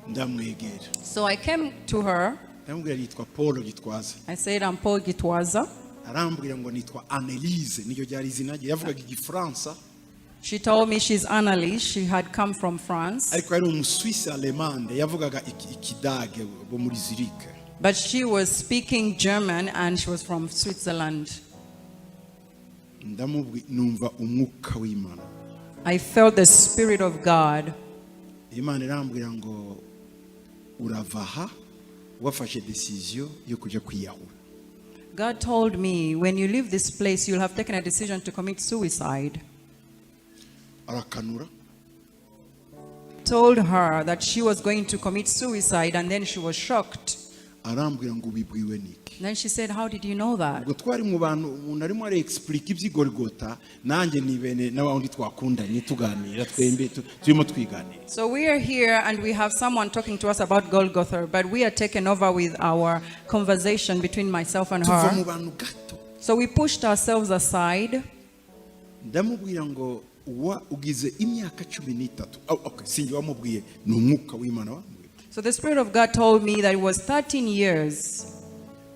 Ndamwegera. So I came to her. Ndamubwira nitwa Paul Gitwaza. I said, "I'm Paul Gitwaza." Arambwira ngo nitwa Annelise, niyo ryari izina rye, yavugaga igifaransa. She told me she's Annalise. She had come from France, Ariko yari umusuwisi alemande, yavugaga ikidage bo muri Zurich. But she was speaking German and she was from Switzerland. Ndamubwi numva umwuka w'Imana. I felt the Spirit of God. Imana irambwira ngo urava aha wafashe decision yo kujya kwiyahura. God told me, "When you leave this place, you'll have taken a decision to commit suicide." Arakanura. Told her that she was going to commit suicide, and then she was shocked. Arambwira ngo ubibwiwe niki? Then she said, "How did you know that?" Ubwo twari mu bantu, umuntu arimo arexplica iby'igorigota, nanjye nibene n'abandi twakundanye tuganira twembi turimo twiganira. So we are here and we have someone talking to us about Golgotha, but we are taken over with our conversation between myself and Tuva mu her. Bantu gato. So we pushed ourselves aside. Ndamubwira ngo wa ugize imyaka 13. Oh, okay, sinjye wamubwiye, ni umwuka w'Imana wamubwiye. So the Spirit of God told me that it was 13 years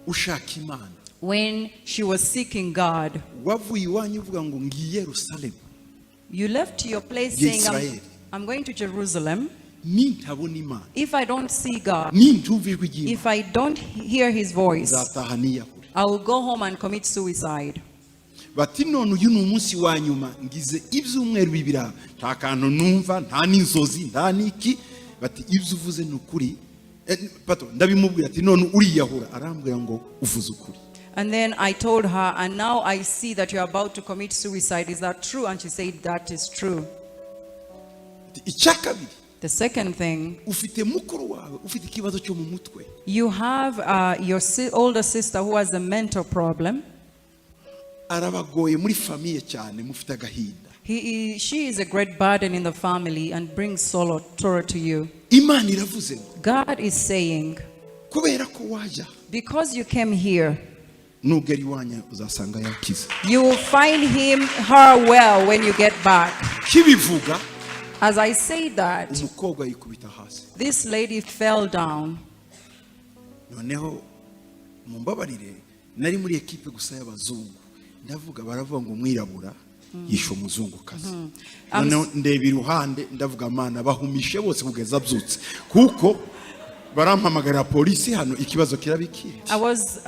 Ushaka Imana. When she was seeking God. Wavuye iwanyu uvuga ngo ngiye Yerusalemu. You left your place saying, Israel. I'm going to Jerusalem. Nintabona Imana, If I don't see God, nintumva ijwi ry'Imana, if I don't hear his voice, nzataha niyahura. I will go home and commit suicide." Bati none uyu ni umunsi wa nyuma, ngize ibyumweru 2 aha nta kantu numva, nta n'inzozi, nta n'iki. Bati ibyo uvuze ni ukuri. Eh, pato ndabimubwira ati none uriyahura, arambwira ngo uvuze ukuri. And then I told her, "And now I see that you're about to commit suicide. Is that true?" And she said, "That is true." Ati, icya kabiri, The second thing, ufite mukuru wawe ufite ikibazo cyo mu mutwe. You have your older sister who has a mental problem. Arabagoye muri famille cyane, mufite agahinda. She is a great burden in the family and brings sorrow, sorrow to you. Imana iravuze ngo God is saying, kubera ko wajya, because you came here, nugera iwanyu uzasanga yakize. You will find him, her well when you get back. Kibivuga, As I say that, umukobwa yikubita hasi. This lady fell down. Noneho mumbabarire, nari muri ekipe gusa y'abazungu, ndavuga baravuga ngo umwirabura yishe umuzungukazi. Noneho ndeba iruhande, ndavuga Mana bahumishe bose kugeza abyutse, kuko barampamagarira polisi hano ikibazo kirabikiri. I was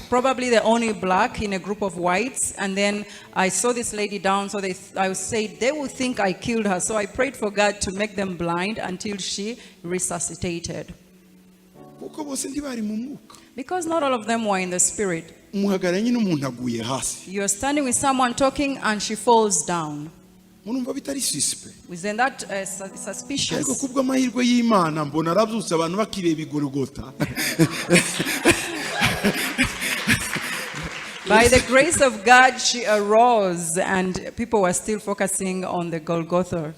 probably the only black in a group of whites, and then I saw this lady down. So I said they will think I killed her. So I prayed for God to make them blind until she resuscitated, Kuko bose ntibari mu mwuka. Because not all of them were in the spirit. Umuhagararanye n'umuntu aguye hasi. You're standing with someone talking, and she falls down. Murumva bitari suspect? Isn't that Ariko suspicious? Kubw'amahirwe y'Imana mbona arabyutse abantu bakireba igorogota. By the grace of God, she arose, and people were still focusing on the Golgotha.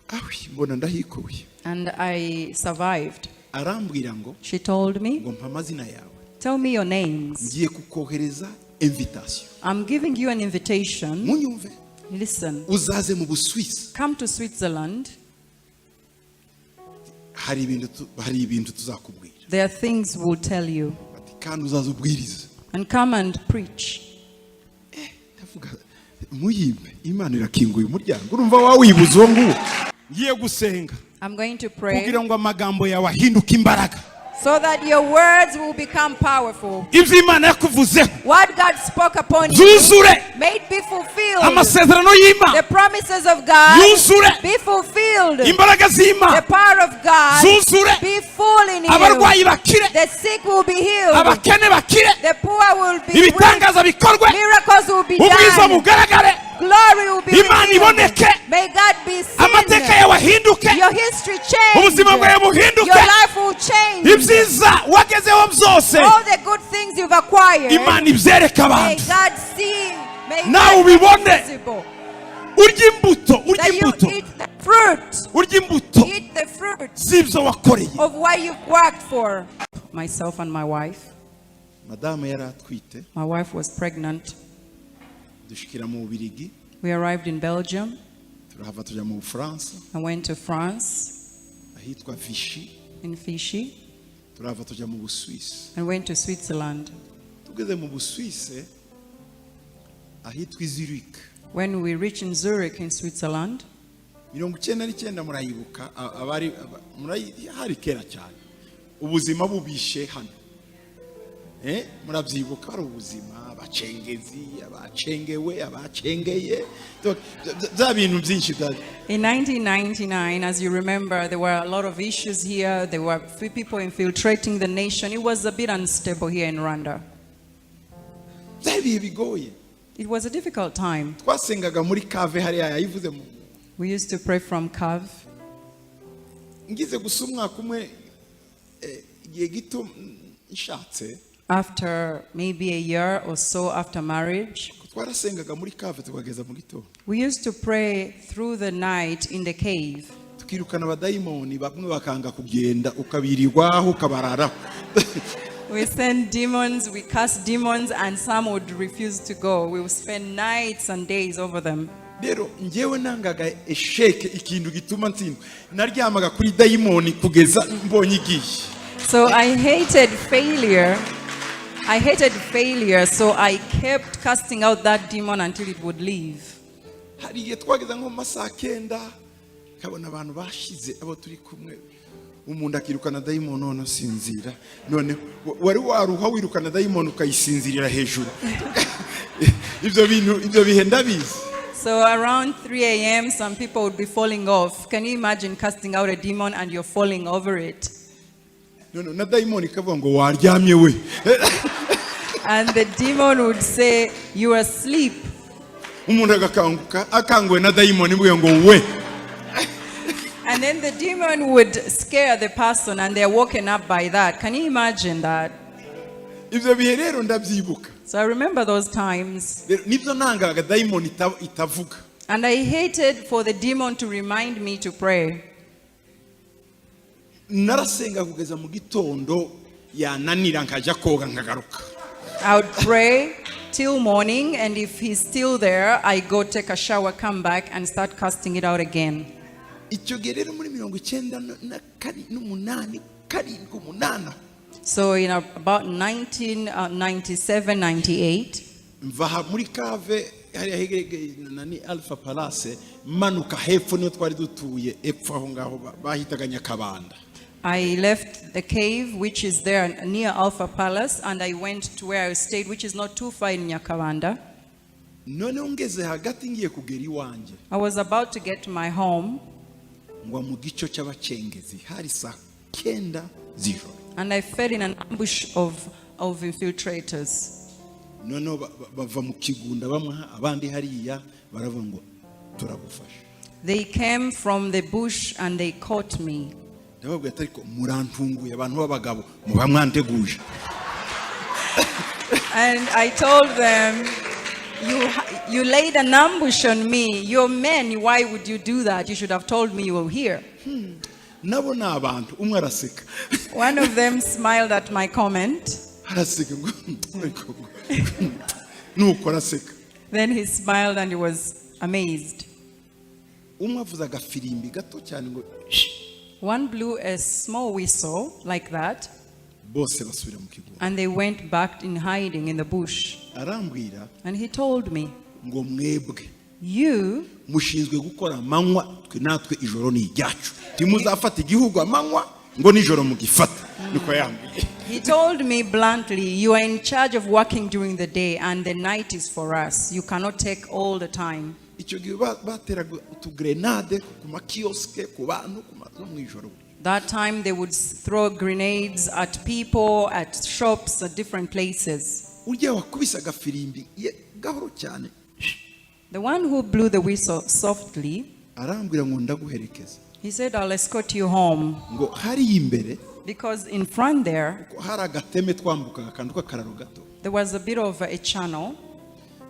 Awi mbona ndahikuye. And I survived. Arambwira ngo She told me, ngo mpa amazina yawe. "Tell me your names. Ngiye kukohereza invitation. I'm giving you an invitation. Munyumve. Listen, Uzaze mu Busuwisi. Come to Switzerland. Hari ibintu tuzakubwira." There are things we'll tell you. Ati kandi uzaze ubwirize. And come and preach." Ndavuga muyimpe, Imana irakinguye umuryango, urumva wawibuza uwo nguwo. Ngiye gusenga I'm going to pray kugira ngo amagambo yawe ahinduke imbaraga. So that your words will become powerful. Ibyo Imana yakuvuzeho What God spoke upon you, byuzure. May it be fulfilled. Amasezerano y'Imana The promises of God yuzure. Be fulfilled. Imbaraga The z'Imana power of God zuzure. Be full in you. Abarwayi bakire. The sick will be healed. Abakene bakire. The poor will be rich. Ibitangaza bikorwe. Miracles will be Ubwiza done. bugaragare. Glory will be Imana revealed. iboneke. May God be seen. Amateka yawe ahinduke. Your history change. Ubuzima bwawe buhinduke. Your life will change. Ibyiza wagezeho byose, All the good things you've acquired, Imana ibyereke may abantu. God see. May Nawe God make it ubibone. visible. Urya imbuto, urya That you imbuto, eat the fruit. Urya imbuto Eat the fruit z'ibyo wakoreye. Of what you've worked for. Myself and my wife. Madamu yari atwite. My wife was pregnant. Dushikira mu Bubirigi. We arrived in Belgium Turahava tujya mu Bufaransa, and went to France, ahitwa Vichy. in Fishi Turava tujya mu Busuwisi. And went to Switzerland. Tugeze mu Busuwisi ahitwa i Zurich, When we reached in Zurich in Switzerland, 99 murayibuka, abari hari kera cyane, ubuzima bubishe hano. Murabyibuka, hari ubuzima, abacengezi, abacengewe, abacengeye. Donc, bya bintu byinshi bya In 1999, as you remember, there were a lot of issues here. There were few people infiltrating the nation. It was a bit unstable here in Rwanda. Byari ibihe bigoye. It was a difficult time. Twasengaga muri cave hariya yayivuze mu We used to pray from cave. Ngize gusa umwaka umwe, igihe gito nshatse, After maybe a year or so after marriage, twarasengaga muri cave tukageza mu gitondo. We used to pray through the night in the cave. Tukirukana abadayimoni, bamwe bakanga kugenda, ukabirirwaho, ukabararaho. We sent demons, we cast demons, and some would refuse to go. We would spend nights and days over them. Rero njyewe nangaga échec, ikintu gituma ntsindwa. Naryamaga kuri dayimoni kugeza mbonye igiye. So I hated failure. I hated failure, so I kept casting out that demon until it would leave. Hari igihe twageze nko mu masaha 9, nkabona abantu bashize, abo turi kumwe, umuntu akirukana dayimoni, none usinzira, none wari waruha wirukana dayimoni ukayisinzirira hejuru. Ibyo bintu, ibyo bihe ndabizi. So around 3 a.m., some people would be falling off. Can you imagine casting out a demon and you're falling over it? None na dayimoni ikavuga ngo waryamye we. And the demon would say, "You are asleep." Umuntu agakanguka akanguwe na dayimoni ivuga ngo we. And then the demon would scare the person and they're woken up by that. Can you imagine that? Ibyo bihe rero ndabyibuka. So I remember those times. Rero nibyo nangaga, dayimoni itavuga. And I hated for the demon to remind me to pray. Narasenga kugeza mu gitondo, yananira nkajya koga nkagaruka. I would pray till morning, and if he's still there, I go take a shower, come back, and start casting it out again. Icyo gihe rero muri mirongo icyenda na n'umunani, karindwi, umunani, So in about 1997, 98, mva aha muri cave hariya hegereye na ni Alpha Palace, manuka hepfo niho twari dutuye, epfo aho ngaho bahitaga Nyakabanda. I left the cave, which is there near Alpha Palace, and I went to where I stayed, which is not too far in Nyakabanda. Noneho ngeze hagati ngiye kugera iwanjye, I was about to get to my home, ngwa mu gico cy'abacengezi, hari saa 9 z'ijoro. And I fell in an ambush of infiltrators. Noneho bava mu kigunda bamwe, abandi hariya, baravuga ngo turagufasha. They came from the bush and they caught me. Ndababwira ati ariko murantunguye, abantu b'abagabo muba mwanteguje. And I told them, You laid an ambush on me. You're men. Why would you do that? You should have told me you were here." Nabo ni abantu, umwe araseka. One of them smiled at my comment. Araseka ngo ariko nuko araseka. Then he smiled and he was amazed. Umwe avuze agafirimbi gato cyane ngo One blew a small whistle like that, bose basubira mu kigunda. And they went back in hiding in the bush. Arambwira And he told me, ngo mwebwe "You, mushinzwe gukora amanywa, twe natwe ijoro ni iryacu, ntimuzafata igihugu amanywa ngo nijoro mugifata, niko yambwiye. He told me bluntly, 'You are in charge of working during the day, and the night is for us. You cannot take all the time.'" Icyo gihe bateraga utugrenade ku makiyosike, ku bantu, ku mazu mu ijoro. That time they would throw grenades at people, at shops, at different places. Urya wakubise agafirimbi gahoro cyane, The one who blew the whistle softly, arambwira ngo ndaguherekeza. He said, "I'll escort you home." Ngo hariya imbere, Because in front there, kuko hari agateme twambukaga, akantu k'akararo gato, there was a bit of a channel.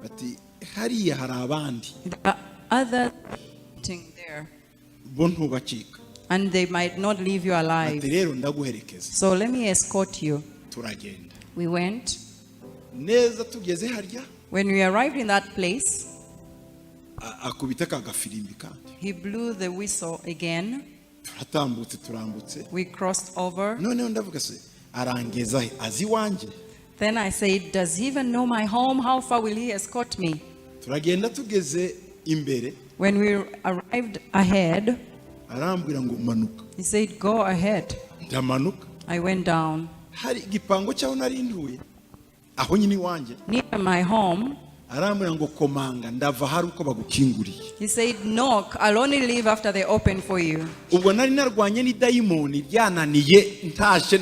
Bati hariya hari abandi, There are others sitting there, bo ntubacika. And they might not leave you alive. Ati rero ndaguherekeza. So let me escort you. Turagenda. We went. Neza tugeze harya, When we arrived in that place, akubita ka gafirimbi kandi. He blew the whistle again. Turatambutse, turambutse. We crossed over. Noneho ndavuga se, arangeza he? Azi iwanjye? Then I said, "Does he even know my home? How far will he escort me?" Turagenda, tugeze imbere, When we arrived ahead, arambwira ngo manuka. he said, "Go ahead." Ndamanuka. I went down. Hari igipango cyaho nari ntuye aho nyine iwanjye. Near my home, Arambwira ngo komanga, ndava hari uko bagukinguriye. he said, "Knock. I'll only leave after they open for you." Ubwo nari narwanye n'idayimoni ryananiye, ntashe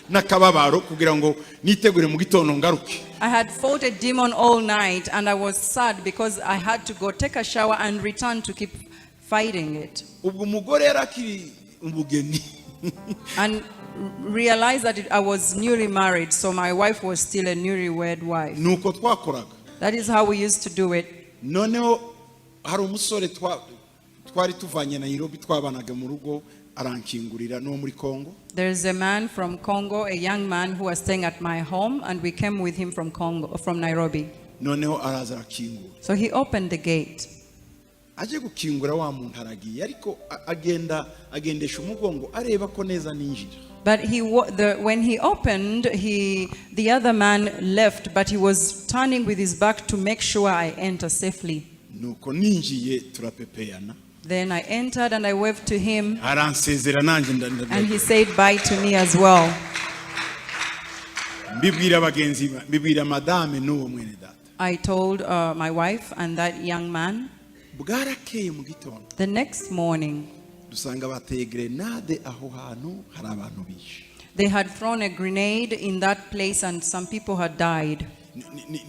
n'akababaro kugira ngo nitegure mu gitondo ngaruke. I had fought a demon all night and I was sad because I had to go take a shower and return to keep fighting it. Ubwo umugore yari akiri umugeni. And realized that I was newly married, so my wife was still a newlywed wife. Nuko twakoraga. That is how we used to do it. Noneho hari umusore twari tuvanye Nairobi, twabanaga mu rugo, arankingurira, n'uwo muri Kongo. There's a man from Congo, a young man who was staying at my home, and we came with him from Congo, from Nairobi. Noneho araza arakingura. So he opened the gate. Aje gukingura, wa muntu aragiye, ariko agenda agendesha umugongo areba ko neza ninjira. But when he opened, the other man left, but he was turning with his back to make sure I enter safely. Nuko ninjiye turapepeyana. Then I entered and I waved to him, Aransezera nanjye and he said bye to me as well. Mbibwira bagenzi mbibwira madame n'uwo mwene data. I told my wife and that young man. Bwarakeye mu gitondo, The next morning, dusanga bateye grenade aho hantu, hari abantu bishe. they had thrown a grenade in that place and some people had died.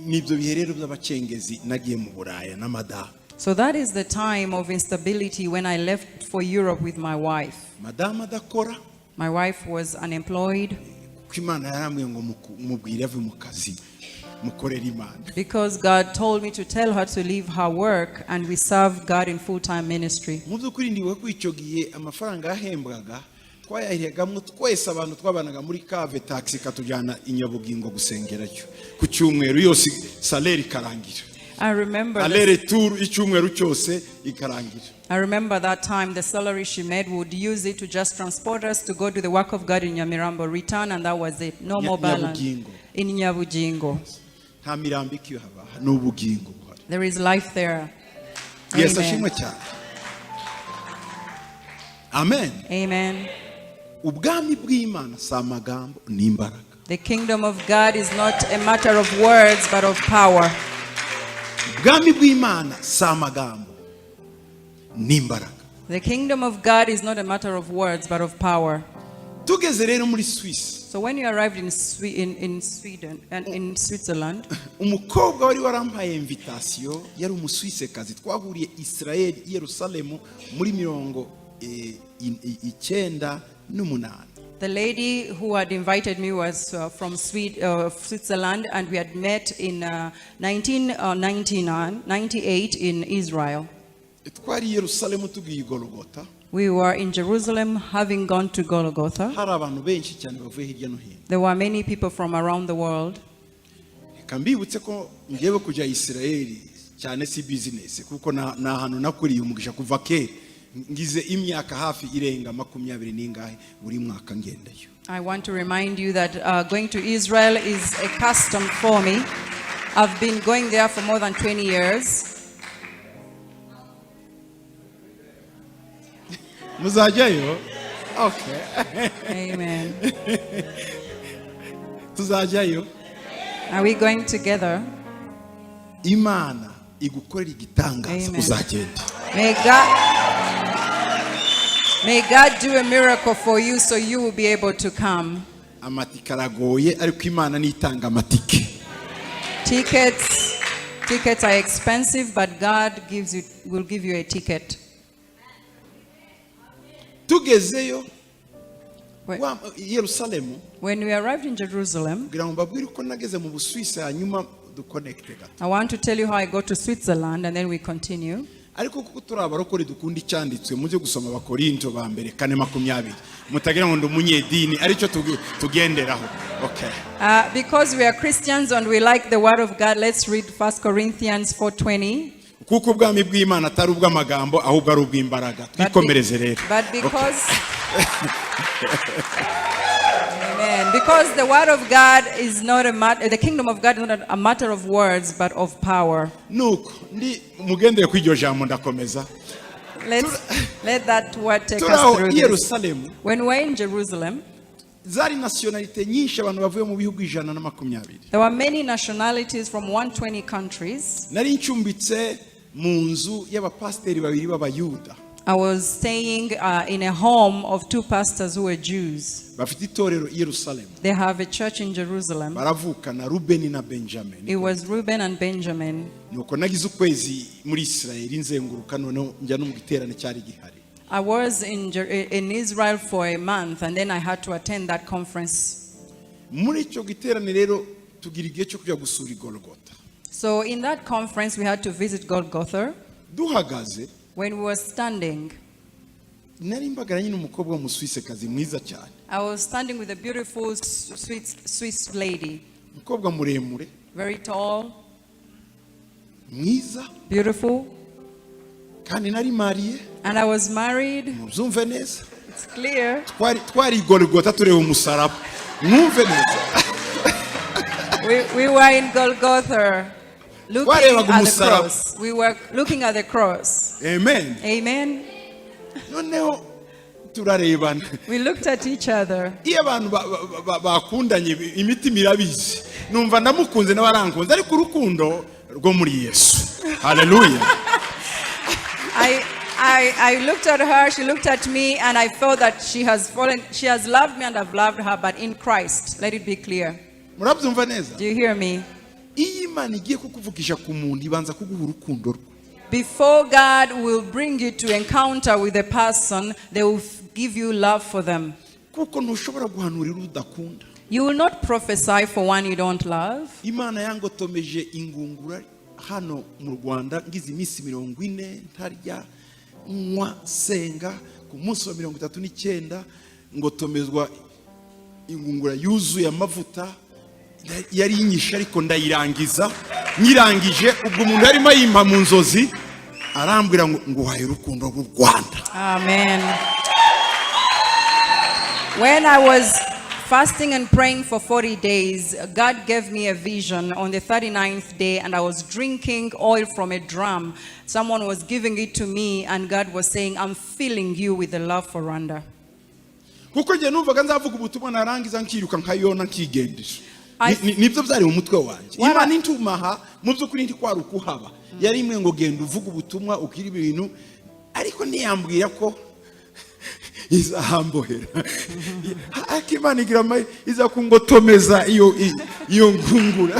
Nibyo bihe rero by'abacengezi nagiye mu Buraya na madamu. So that is the time of instability when I left for Europe with my wife. Madamu adakora, My wife was unemployed kuko Imana yarambwiye ngo mubwire ave mu kazi mukorere Imana. because God told me to tell her to leave her work and we serve God in full time ministry. Mu by'ukuri ndibuka ko icyo gihe amafaranga yahembwaga twayahegamo twese, abantu twabanaga muri cave, taxi ikatujyana i Nyabugingo gusengerayo ku cyumweru, yose salaire ikarangira. Aller-retour icyumweru cyose ikarangira. I remember that time the salary she made would use it to just transport us to go do the work of God in Nyamirambo, return, and that was it. No more balance. Nyabugинgo. In Nyabujingo. Nta mirambo ikihaba, ni ubugingo buhari. There is life there. Yesu Amen. ashimwe cyane, amen. Amen. Ubwami bw'Imana si amagambo, ni imbaraga. The kingdom of God is not a matter of words, but of power. Ubwami bw'Imana si amagambo, ni imbaraga. The kingdom of God is not a matter of words, but of power. Tugeze rero muri Swisi, So when you arrived in Sweden and in Switzerland, umukobwa wari warampaye invitation yari Umusuwisekazi, twahuriye Israel i Yerusalemu muri mirongo 98. The lady who had invited me was from Switzerland, and we had met in 1999, 98 in Israel. Twari i Yerusalemu tugiye i Gologota. We were in Jerusalem, having gone to Golgotha. Hari abantu benshi cyane bavuye hirya no hino. There were many people from around the world. Reka mbibutse ko ngewe kujya Isirayeli cyane si business, kuko ni ahantu nakuriye umugisha kuva kera, ngize imyaka hafi irenga 20 n'ingahe buri mwaka ngendayo. I want to remind you that going to Israel is a custom for me. I've been going there for more than 20 years. Muzajyayo, okay. Amen. Tuzajyayo. Are we going together? Imana igukorera igitangaza, Amen. uzagenda. May God do a miracle for you so you will be able to come. Amatike aragoye, ariko Imana nitanga amatike. Tickets are expensive, but God will give you a ticket. Tugezeyo i Yerusalemu, When we arrived in Jerusalem, kugira ngo mbabwire uko nageze mu Busuwisi, hanyuma dukonekite gato. I want to tell you how I got to Switzerland and then we continue. Ariko kuko turi abarokore dukunda icyanditswe, mujye gusoma Abakorinto ba mbere 4:20, mutagira ngo ndi umunyedini, aricyo tugenderaho, okay. Because we are Christians and we like the word of God, let's read 1 Corinthians 4:20. Kuko ubwami bw'Imana atari ubw'amagambo, ahubwo ari ubw'imbaraga. Twikomereze rero. But because, Amen. Because the word of God is not a matter, the kingdom of God is not a matter of words, but of power. Nuko ndi mugendere kuri iryo jambo, ndakomeza. Let that word take Turi aho us through i this. Yerusalemu, When we're in Jerusalem, zari nationalité nyinshi, abantu bavuye mu bihugu 120. there were many nationalities from 120 countries. Nari ncumbitse mu nzu y'abapasiteri babiri b'Abayuda. I was staying in a home of two pastors who were Jews. Bafite itorero i Yerusalemu. They have a church in Jerusalem. Baravukana, Rubeni na Benjamin. It was Reuben and Benjamin. Nuko nagize ukwezi muri Isirayeli nzenguruka, noneho njya no mu giterane cyari gihari. I was in Israel for a month, and then I had to attend that conference. Muri icyo giterane rero tugira igihe cyo kujya gusura i Golgota. So in that conference, we had to visit Golgotha. Duhagaze, When we were standing, nari mbagaranye n'umukobwa w'Umusuwisekazi mwiza cyane. I was standing with a beautiful Swiss lady, Umukobwa muremure, very tall, mwiza, beautiful, kandi nari marié. And I was married. Mubyumve neza. It's clear. Twari i Golgota tureba umusaraba, mwumve neza. We were in Golgotha looking Twarebaga at the umusaraba. Cross. We were looking at the cross. Amen. Amen. Noneho turarebana. We looked at each other. Iyo abantu bakundanye imitima irabizi. Numva ndamukunze nawe arankunze, ariko urukundo rwo muri Yesu, haleluya. I looked at her, she looked at me, and I felt that she has fallen, she has loved me and I've loved her, but in Christ. Let it be clear. Murabyumva neza? Do you hear me? Iyo Imana igiye kukuvugisha ku muntu, ibanza kuguha urukundo rwe. Before God will bring you to encounter with a person, they will give you love for them. Kuko ntushobora guhanurira udakunda. You will not prophesy for one you don't love. Imana yangotomeje ingungura hano mu Rwanda, ngize iminsi 40 ntarya, nywa, senga. Ku munsi wa 39 ngotomezwa ingungura yuzuye amavuta. Yari inyishe, ariko ndayirangiza. Nyirangije, ubwo umuntu yarimo ayimpa mu nzozi, arambwira ngo nguhaye urukundo rw'u Rwanda. Amen. When I was fasting and praying for 40 days, God gave me a vision on the 39th day, and I was drinking oil from a drum. Someone was giving it to me, and God was saying, "I'm filling you with the love for Rwanda." Kuko njye numvaga nzavuga ubutumwa, narangiza nkiruka nka Yona, nkigendera. Nibyo byari mu mutwe wanjye. Imana intumaha mu by'ukuri ntikwari ukuhaba, yari imwe ngo genda uvuge ubutumwa, ukira ibintu, ariko ntiyambwira ko izahambohera. Ariko Imana igira iza kungotomeza iyo ngungura.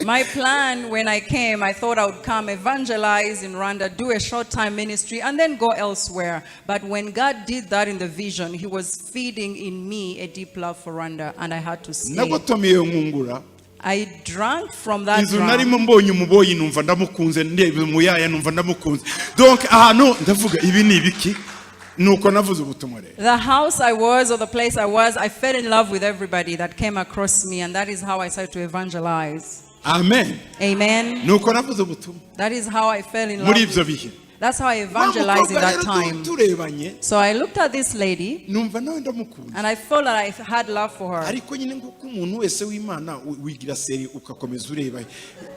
My plan when I came, I thought I would come evangelize in Rwanda, do a short time ministry, and then go elsewhere. But when God did that in the vision, He was feeding in me a deep love for Rwanda, and I had to stay. Nagotomeye iyo ngungura. I drank from that Inzu drum. Narimo mbonye umuboyi numva ndamukunze, ndeba umuyaya numva ndamukunze, donc ahantu ndavuga ibi ni ibiki. Nuko navuze ubutumwa rero. The house I was, or the place I was, I fell in love with everybody that came across me, and that is how I started to evangelize. Amen. Amen. Nuko navuze ubutumwa That is how I fell in love. Muri ibyo bihe. That's how I Wa evangelized in mukobwa that rero time. turebanye, So I looked at this lady, numva nawe ndamukunze. And I felt that I had love for her. Ariko nyine nk'uko umuntu wese w'Imana wigira seri, ugakomeza ureba,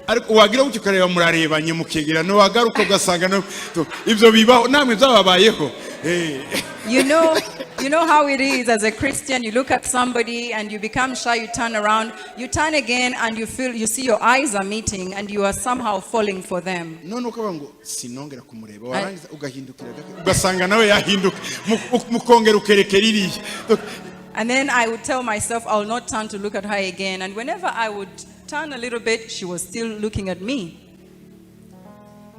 ariko wagira gutyo ukareba murarebanye, mukegerana, wagaruka ugasanga ibyo bibaho, namwe byababayeho. You know how it is as a Christian. You look at somebody and you become shy. You turn around, you turn again, and you feel, you see your eyes are meeting, and you are somehow falling for them. None ukavuga ngo sinongera kumureba, warangiza ugahindukira gake, ugasanga nawe yahinduka, mukongera ukerekera iriya. And then I would tell myself I will not turn to look at her again. And whenever I would turn a little bit, she was still looking at me.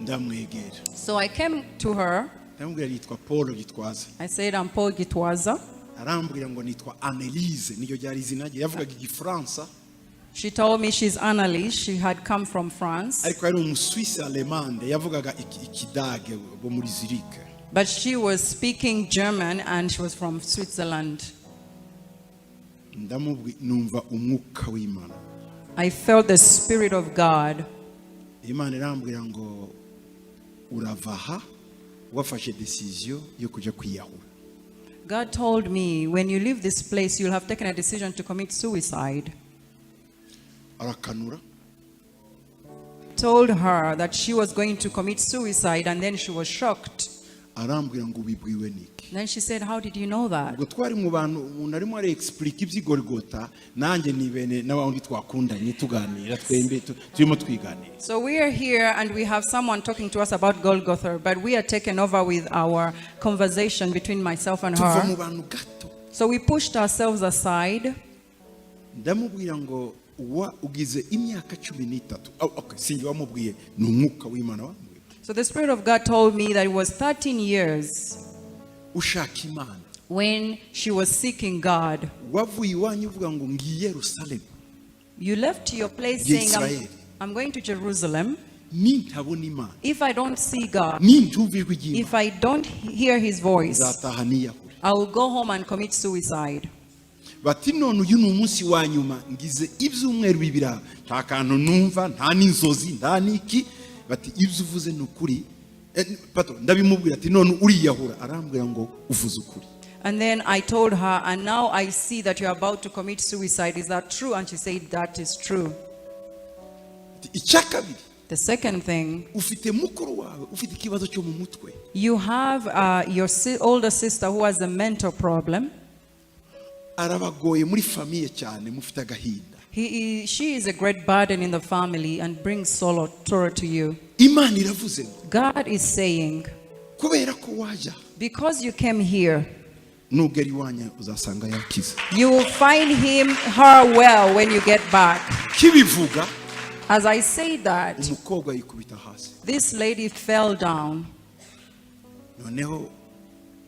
Ndamwegera. So I came to her. Ndamubwira yitwa Paul Gitwaza. I said, "I'm Paul Gitwaza." Arambwira ngo nitwa Annelise, niyo ryari izina rye, yavugaga Igifaransa. She told me she's Annalise. She had come from France. Ariko yari Umusuwisi alemande, yavugaga Ikidage bo muri Zurich. But she was speaking German and she was from Switzerland. Ndamubwi numva umwuka w'Imana. I felt the Spirit of God. Imana irambwira ngo urava aha wafashe décision yo kujya kwiyahura. God told me, when you leave this place, you'll have taken a decision to commit suicide. Arakanura. Told her that she was going to commit suicide, and then she was shocked. Arambwira ngo ubibwiwe niki? Then she said, "How did you know that?" Ubwo twari mu bantu, umuntu arimo arexpliqua iby'igorigota, nanjye ni bene n'abandi twakundanye tuganira twembi turimo twiganira. So we are here and we have someone talking to us about Golgotha, but we are taken over with our conversation between myself and Tuva mu her. bantu gato. So we pushed ourselves aside. Ndamubwira ngo wa ugize imyaka 13. Oh, okay, sinjye wamubwiye, ni umwuka w'Imana wamubwiye. So the Spirit of God told me that it was 13 years ushaka Imana when she was seeking God. Wavuye iwanyu uvuga ngo ngiye Yerusalemu. You left your place saying, I'm, Israel. I'm going to Jerusalem. Nintabona Imana, If I don't see God, nintumva ijwi ry'Imana, if I don't hear his voice, nzataha niyahure. I will go home and commit suicide. Bati none uyu ni umunsi wa nyuma, ngize ibyumweru 2 aha, nta kantu numva, nta n'inzozi, nta n'iki. Bati ibyo uvuze ni ukuri. Eh, pardon, ndabimubwira ati none uriyahura, arambwira ngo uvuze ukuri. And then I told her, "And now I see that you're about to commit suicide. Is that true?" And she said, "That is true." Ati, icya kabiri, The second thing, ufite mukuru wawe ufite ikibazo cyo mu mutwe. You have your older sister who has a mental problem. Arabagoye muri famille cyane, mufite agahinda. She is a great burden in the family and brings sorrow, sorrow to you. Imana iravuze ngo God is saying, kubera ko wajya, because you came here, nugera iwanyu uzasanga yakize. You will find him, her well when you get back. Kibivuga, As I say that, umukobwa yikubita hasi. This lady fell down. Noneho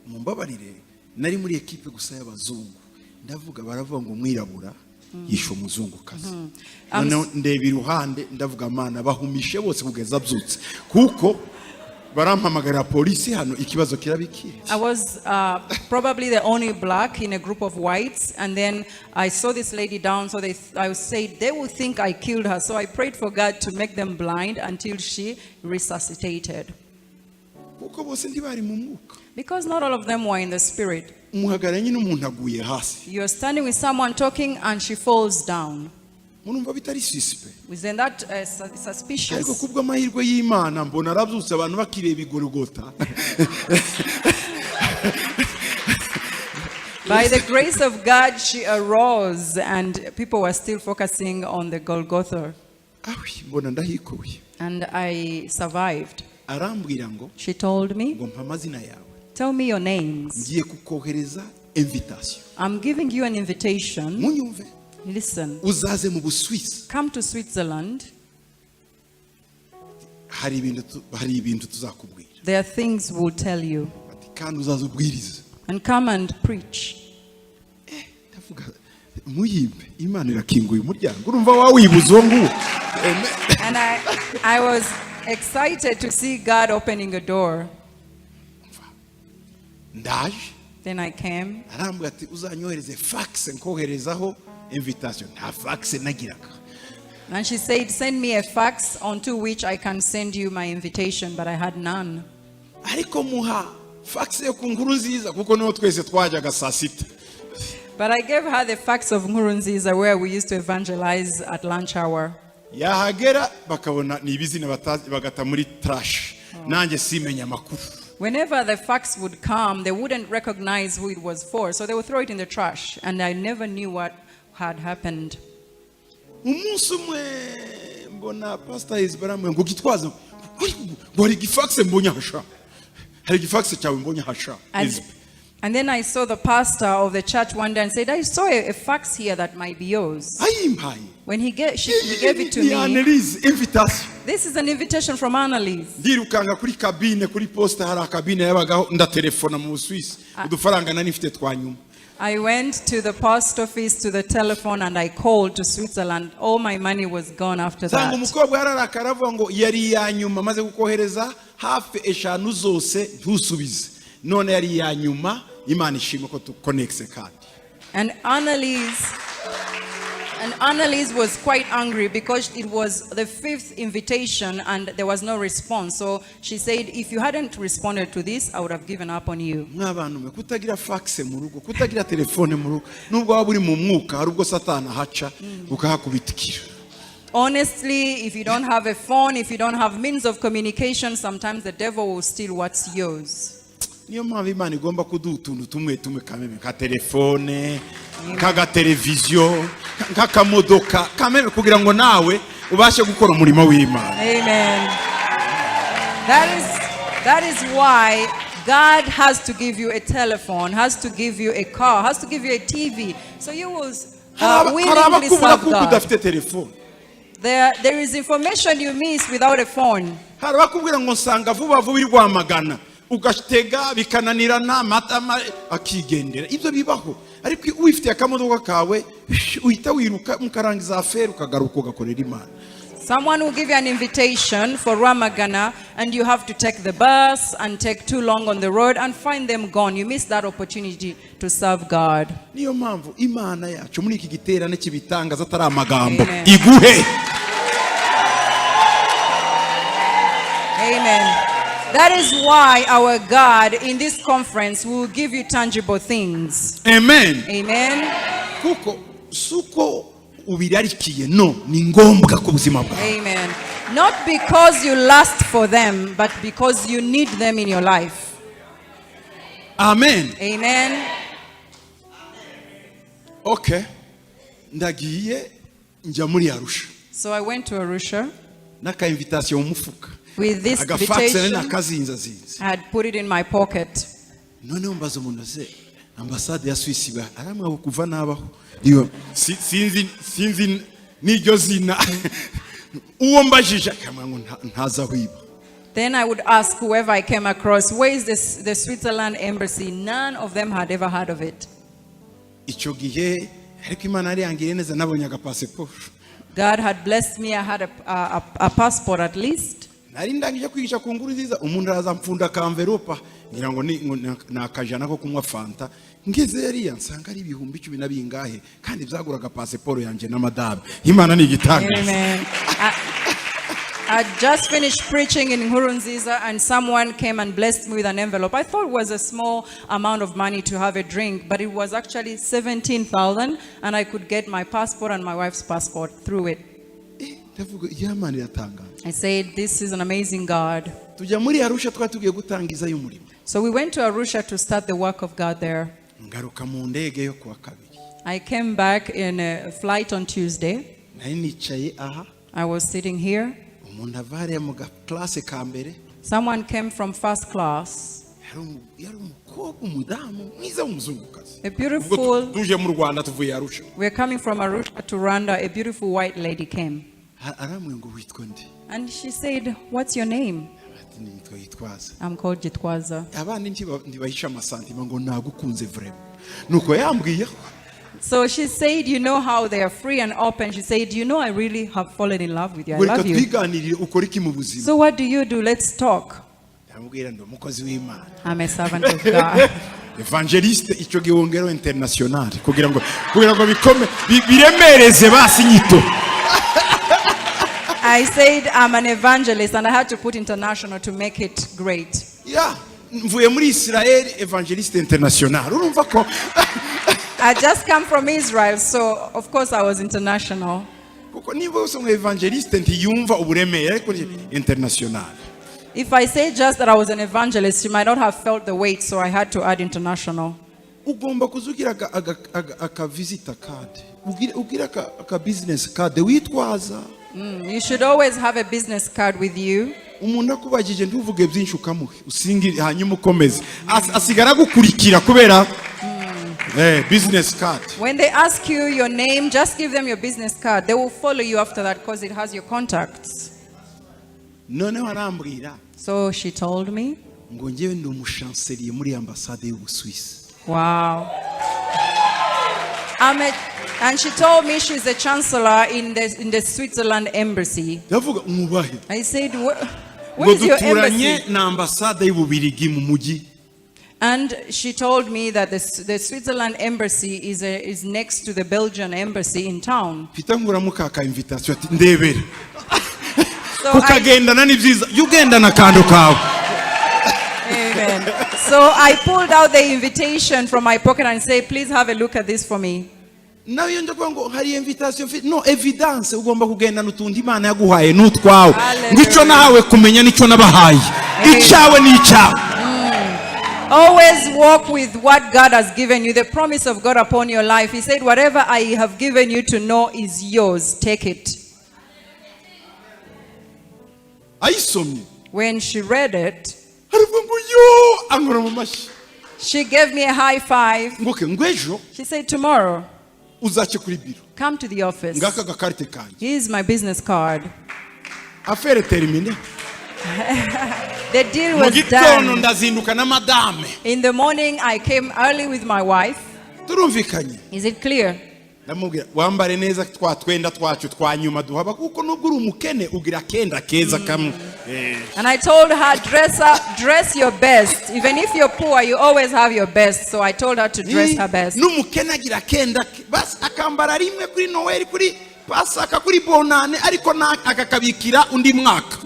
mumbabarire, nari muri ekipe gusa y'abazungu, ndavuga, baravuga ngo umwirabura yishe umuzungukazi. Noneho ndeba iruhande, ndavuga Mana bahumishe bose kugeza abyutse, kuko barampamagarira polisi hano ikibazo kirabikira. I was probably the only black in a group of whites, and then I saw this lady down, so I said, they will think I killed her. So I prayed for God to make them blind until she resuscitated. Kuko bose ntibari mu mwuka. Because not all of them were in the spirit. Umuhagararanye n'umuntu aguye hasi. You're standing with someone talking, and she falls down. Murumva bitari suspect? Isn't that Ariko suspicious? Kubw'amahirwe y'Imana mbona arabyutse abantu bakireba igorogota. By the grace of God, she arose, and people were still focusing on the Golgotha. Awi, mbona ndahikuye. And I survived. Arambwira ngo She told me, ngo mpa amazina yawe. "Tell me your names. Ngiye kukohereza invitation. I'm giving you an invitation. Munyumve. Listen, Uzaze mu Busuwisi. Come to Switzerland. Hari ibintu tuzakubwira. There are things we'll tell you. Ati kandi uzaze ubwirize. And come and preach." Ndavuga muyimpe, Imana irakinguye umuryango, urumva wawibuza uwo nguwo. Amen. And I was excited to see God opening a door. Ndaje. Then I came. Arambwira ati uzanyohereze fax nkoherezaho invitation, nta fax nagiraga. And she said, "Send me a fax onto which I can send you my invitation," but I had none. Ariko muha fax yo ku Nkuru Nziza kuko niho twese twajyaga saa sita. But I gave her the fax of Nkurunziza, where we used to evangelize at lunch hour. Yahagera bakabona ni ibizina batazi bagata muri trash, nanjye simenya amakuru. Whenever the fax would come, they wouldn't recognize who it was for, so they would throw it in the trash, and I never knew what had happened. Umunsi umwe mbona pastor Hezbollah ngo Gitwaza ngo hari igifax mbonye hasha, hari igifax cyawe mbonye hasha. And then I saw the pastor of the church one day and said, "I saw a fax here that might be yours." Ayimpaye. When he gave it to Ni me, Annelise, invitation. "This is an invitation from Annalise." Ndirukanga kuri kabine kuri poste, hari akabine yabagaho, ndatelefona mu Busuwisi, udufaranga nari mfite twa nyuma. I went to the post office, to the telephone, and I called to Switzerland. All my money was gone after Nsanga that. Umukobwa yararakara avuga ngo yari iya nyuma, amaze kukohereza hafi eshanu zose ntusubize, none yari iya nyuma, Imana ishimwe ko tukonekise kandi. And Annalise, And Annalise was quite angry because it was the fifth invitation and there was no response. So she said, "If you hadn't responded to this, I would have given up on you." Mw'abantu mwe, kutagira fax mu rugo, kutagira telefone mu rugo, nubwo waba uri mu mwuka, hari ubwo Satani ahaca ukahakubitikira. Honestly, if you don't have a phone, if you don't have means of communication, sometimes the devil will steal what's yours. Niyo mpamvu Imana igomba kuduha utuntu tumwe tumwe kameme, nka telefone, nk'agateleviziyo, nk'akamodoka kameme, kugira ngo nawe ubashe gukora umurimo w'Imana. Amen. That is why God has to give you a telephone, has to give you a car, has to give you a TV. So you will Hari hari willingly abakubura serve kuko God. udafite telefone. There is information you miss without a phone. Hari abakubwira ngo nsanga vuba vuba i Rwamagana, ugatega bikananirana, amatama akigendera. Ibyo bibaho, ariko wifitiye akamodoka kawe, uhita wiruka mukarangiza affaire, ukagaruka ugakorera Imana. Someone will give you an invitation for Rwamagana, and you have to take the bus and take too long on the road and find them gone. You miss that opportunity to serve God. Niyo mpamvu Imana yacu muri iki giterane cy'ibitangaza atari amagambo Amen. iguhe. Amen. That is why our God in this conference will give you tangible things. Amen. Amen. Kuko si uko ubirarikiye, no ni ngombwa ku buzima bwawe. Amen. Not because you lust for them, but because you need them in your life. Amen. Amen. Okay, ndagiye njya muri Arusha So I went to Arusha n'aka invitation mu mufuka, with this agafax nari invitation. nakazinzazinze. I had put it in my pocket. Noneho mbaza umuntu ase ambasade ya Suisse ba aramwa kuva nabaho iyo sinzi n'iryo zina. Uwo mbajije akamwa ngo ntaza aho iba. Then I would ask whoever I came across, "Where is this, the Switzerland embassy?" None of them had ever heard of it. Icyo gihe ariko Imana yari yangiriye neza, nabonye agapasiporo. God had blessed me. I had a passport at least. Nari ndangije kwigisha ku Nkuru Nziza, umuntu araza mfunda akamveropa ngira ngo ni akajana ko kunywa fanta. Ngeze yariya nsanga ari 10,000 na bingahe, kandi byaguraga pasiporo yanjye na madame. Imana ni igitangaza. Amen. I just finished preaching in Nkurunziza and someone came and blessed me with an envelope. I thought it was a small amount of money to have a drink, but it was actually 17,000 and I could get my passport and my wife's passport through it. Eh, ndavuga iya Mana iratangaza. I said, "This is an amazing God." Tujya muri Arusha, twari tugiye gutangizayo umurimo. So we went to Arusha to start the work of God there. Ngaruka mu ndege yo kuwa kabiri. I came back in a flight on Tuesday. Nari nicaye aha. I was sitting here. Umuntu ava hariya mu gaklase ka mbere. Someone came from first class. Yari umukobwa, umudamu mwiza w'umuzungukazi. A Ubwo beautiful, tuje mu Rwanda tuvuye Arusha. We're coming from Arusha to Rwanda. A beautiful white lady came. Arambwira ngo witwa nde? And she said, "What's your name?" Ati nitwa Gitwaza. "I'm called Gitwaza." Abandi ntibahisha amasantima ngo nagukunze vraiment, nuko yambwiyeho. So she said, you know how they are free and open. She said, "You know, I really have fallen in love with you. I Ngo reka love you. twiganirire, ukora iki mu buzima? So what do you do? Let's talk." Ndamubwira ndi umukozi w'Imana. "I'm a servant of God." Evangeliste, icyo gihe wongeraho international kugira ngo bikome biremereze basi inyito. I said, "I'm an evangelist," and I had to put international to make it great. Ya, mvuye muri Israel, evangeliste international, urumva ko I just come from Israel, so of course I was international. Kuko niba usomwa evangeliste ntiyumva uburemere, ariko ni international. If I say just that I was an evangelist, she might not have felt the weight, so I had to add international. Ugomba kuzugira aka visita card, ugira aka business card witwaza. You should always have a business card with you. Umuntu akubajije ntuvuge byinshi, ukamuhe usingire, hanyuma ukomeze. Asigara agukurikira kubera business card. When they ask you your name, just give them your business card. They will follow you after that because it has your contacts. Noneho arambwira So she told me, ngo ngewe ndi umushanseriye muri ambasade y'Ubusuwisi. Wow. And she told me she's a chancellor in the Switzerland embassy. Ndavuga mwubahe. I said, Ngo Where is your duturanye embassy?" na ambasade y'Ububirigi mu mujyi. And she told me that the Switzerland embassy is next to the Belgian embassy in town. Mfite nkuramo ka ka invitation ati ndebera. So I, Kukagendana ni byiza, jya ugendana akantu kawe. Amen. So I pulled out the invitation from my pocket and said, "Please have a look at this for me." Nawe iyo njya kuvuga ngo hari invitation mfite, no evidence, ugomba kugendana utuntu Imana yaguhaye n'utwawe. Hallelujah. Ngo icyo nahawe kumenya nicyo nabahaye, icyawe ni icyawe. Always walk with what God has given you, the promise of God upon your life. He said, "Whatever I have given you to know is yours. Take it." Ayisomye, When she read it, aravuga ngo yo, ankora mu mashyi. She gave me a high five. Ngo okay, ngo ejo She said, "Tomorrow, uzace kuri biro, come to the office. Ngaka gakarite kanjye. Here's my business card." Affaire terminée. The deal Mu was gitondo done. Ndazinduka na madame. In the morning, I came early with my wife. Turumvikanye? Is it clear? Ndamubwira wambare neza twa twenda twacu twa nyuma duhaba, kuko nubwo uri umukene ugira akenda keza kamwe. And I told her, "Dress up, dress your best. Even if you're poor, you always have your best." So I told her to dress her best. N'umukene agira akenda ke, basi akambara rimwe kuri Noweli, kuri Pasaka, kuri Bonane, ariko akakabikira undi mwaka.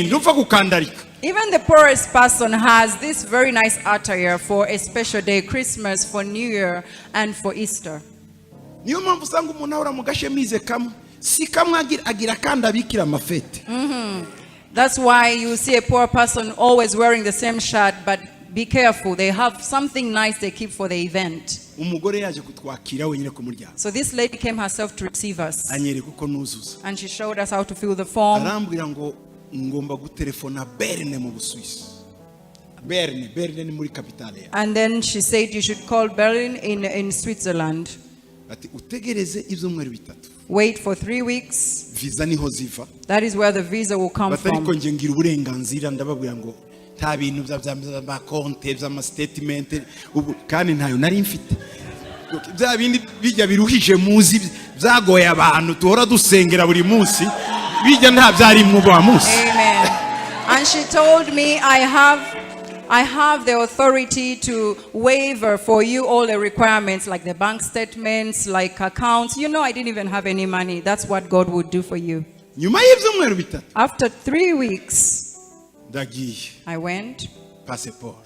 Ndupfa kukandarika. Even the poorest person has this very nice attire for a special day, Christmas, for New Year, and for Easter. Niyo mpamvu usanga umuntu ahora mu gashemise kamwe, si kamwe, agira akandi abikira amafete. That's why you see a poor person always wearing the same shirt, but be careful. They have something nice they keep for the event. Umugore yaje kutwakira wenyine ku muryango. So this lady came herself to receive us, Anyereka uko nuzuza. And she showed us how to fill the form. Arambwira ngo ngomba gutelefona Berne mu Busuwisi. Berne, Berne ni muri capitale ya. And then she said you should call Berlin in Switzerland. Ati utegereze ibyumweru 3. Wait for 3 weeks. Visa niho ziva. That is where the visa will come Bati ariko from. Nge ngira uburenganzira, ndababwira ngo nta bintu by'amakonte, by'amastatement ubu, kandi ntayo nari mfite, bya bindi bijya biruhije muzi byagoye abantu duhora dusengera buri munsi, bijya nta byarimwo bwa munsi. Amen. And she told me I have the authority to waiver for you all the requirements like the bank statements, like accounts. I didn't even have any money. That's what God would do for you. Nyuma y'ibyumweru 3, After 3 weeks, ndagiye. I went. Pasiporo,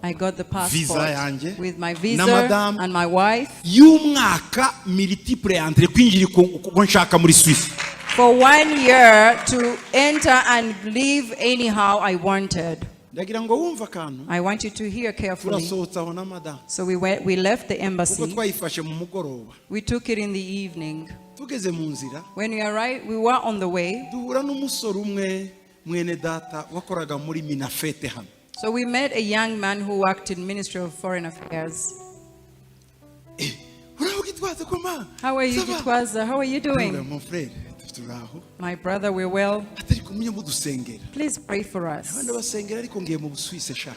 I got the visa passport yanjye, with my na visa madame. And my wife. Y'umwaka, multiple entrée, kwinjira uko nshaka muri Suisse. For one year to enter and leave anyhow I wanted. Ndagira ngo wumve akantu. I want you to hear carefully. Turasohotse aho na madamu. So we left the Kuko embassy. Twayifashe mu mugoroba. We took it in the evening. Tugeze mu nzira, When we arrived, we were on the way. Duhura n'umusore umwe, mwene data wakoraga muri MINAFFET hano. So we met a young man who worked in Ministry of Foreign Affairs. Uraho Gitwaza, koma? "How are you, Ça va?" Gitwaza? How are you doing?" Mon frère, turaho. "My brother, we're well." Atari kumenya mudusengera. "Please pray for us." Abandi basengera, ariko ngiye mu Busuwisi sha,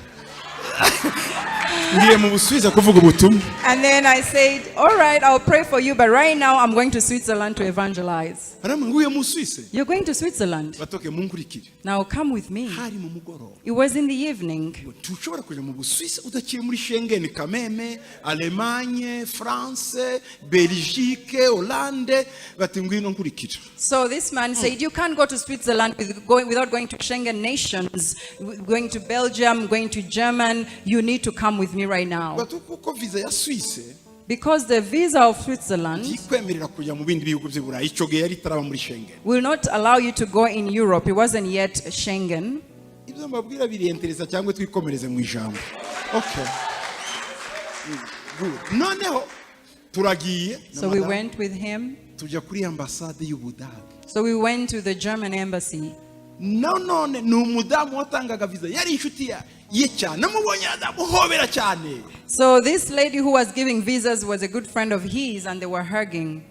ngiye mu Busuwisi kuvuga ubutumwa. And then I said, "All right, I'll pray for you, but right now I'm going to Switzerland to evangelize." Aramwe nguye mu Busuwisi. "You're going to Switzerland?" Batoke munkurikire. "Now come with me." Hari mu mugoroba. It was in the evening. Ngo ntushobora kujya mu Busuwisi udaciye muri Schengen kameme, Allemagne, France, Belgique, Hollande, bati ngwino nkurikira. So this man said, "You can't go to Switzerland without going to Schengen nations, going to Belgium, going to German. You need to come with me right now." Bati kuko visa ya Suisse Because the visa of Switzerland ntikwemerera kujya mu bindi bihugu by'i Burayi, icyo gihe yari itaraba muri Schengen. Will not allow you to go in Europe. It wasn't yet Schengen. Ibyo mbabwira biriyentereza cyangwa twikomereze mu ijambo? Okay. Good. Noneho turagiye na So we madamu, went with him. Tujya kuri ambasade y'Ubudage. So we went to the German embassy. Nanone ni umudamu watangaga visa, yari inshuti ye cyane, namubonye adamuhobera cyane. So this lady who was giving visas was a good friend of his, and they were hugging.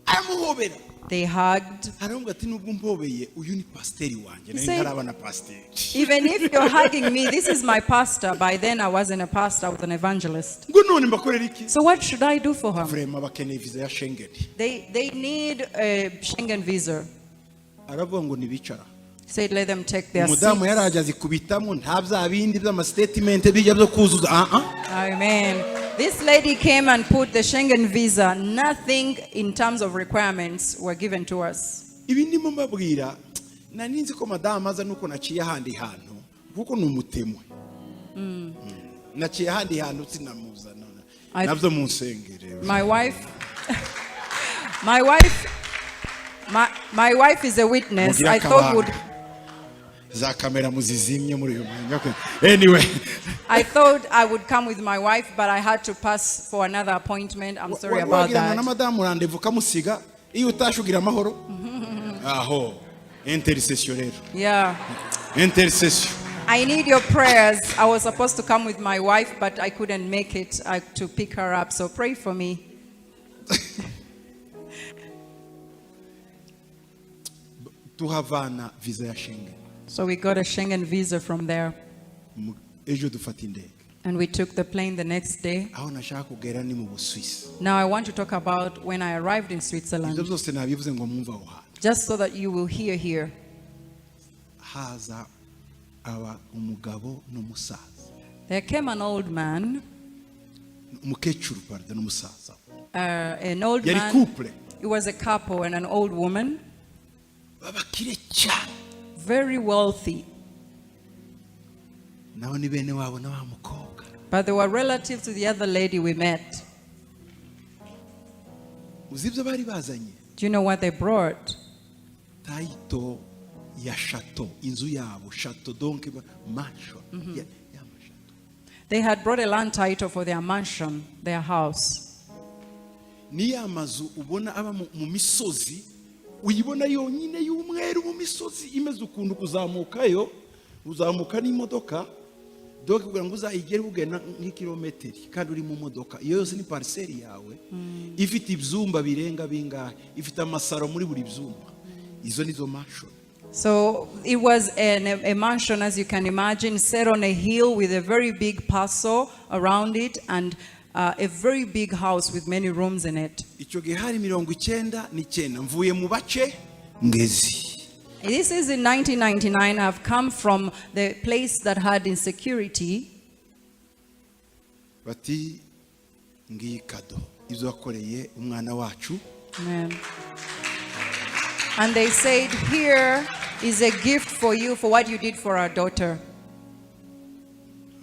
Aramuhobera. They hugged. Aramubwira ati nubwo umpobeye, uyu ni pasiteri wanjye, nari ntaraba na pasiteri. "Even if you're hugging me, this is my pastor." By then I wasn't a pastor, I was an evangelist. Ngo none mbakorera iki? "So what should I do for her?" Vraiment bakeneye visa ya Schengen. They need a Schengen visa." Aravuga ngo nibicara. He said, "Let them take their Umudamu seats." yaraje azikubitamo, nta bya bindi by'amastatement bijya byo kuzuza, ah ah. Amen. This lady came and put the Schengen visa. Nothing in terms of requirements were given to us. Ibi ndimo mbabwira, nari nzi ko madamu aza, nuko naciye ahandi hantu kuko ni umutemwe. Naciye ahandi hantu sinamuzana. Nabyo munsengere. My wife is a witness. Mugire I thought would, akabanga. Za kamera muzizimye muri uyu mwanya. Okay. Anyway. I thought I would come with my wife, but I had to pass for another appointment. I'm sorry about Wagirana na that. Madamu rendez-vous ukamusiga, iyo utashe ugira amahoro aho. Intercession rero. Intercession. I need your prayers. I was supposed to come with my wife, but I couldn't make it to pick her up. So pray for me. Tuhavana visa ya Schengen. So we got a Schengen visa from there. Ejo dufata indege. And we took the plane the next day. Aho nashaka kugera ni mu Busuwisi. Now I want to talk about when I arrived in Switzerland, Ibyo byose nabivuze ngo mwumve aho hantu. Just so that you will hear here. Haza aba umugabo n'umusaza. There came an old man, Umukecuru, pardon, n'umusaza. An old Yari man. Couple. It was a couple and an old woman, Babakire cyane. Very wealthy. Nabo ni bene wabo na wa mukobwa. But they were relative to the other lady we met. Uzi ibyo bari bazanye? Do you know what they brought? Title ya château, inzu yabo, château, donc mansion ya machâteau. They had brought a land title for their mansion, their house. Ni ya mazu ubona aba mu misozi, uyibona yonyine y'umweru mu misozi imeze ukuntu, kuzamukayo uzamuka n'imodoka, donc kugira ngo uzayigere ugenda nk'ikirometeri kandi uri mu modoka. Iyo yose ni parcelle yawe, ifite ibyumba birenga bingahe, ifite amasaro muri buri byumba. Izo nizo mansion. So it was a mansion, as you can imagine, set on a hill with a very big parcel around it and a very big house with many rooms in it. Icyo gihe hari 99, mvuye mu bace ngezi. This is in 1999. I've come from the place that had insecurity. Bati ngiyi cadeau, ibyo wakoreye umwana wacu. Amen. And they said, "Here is a gift for you for what you did for our daughter."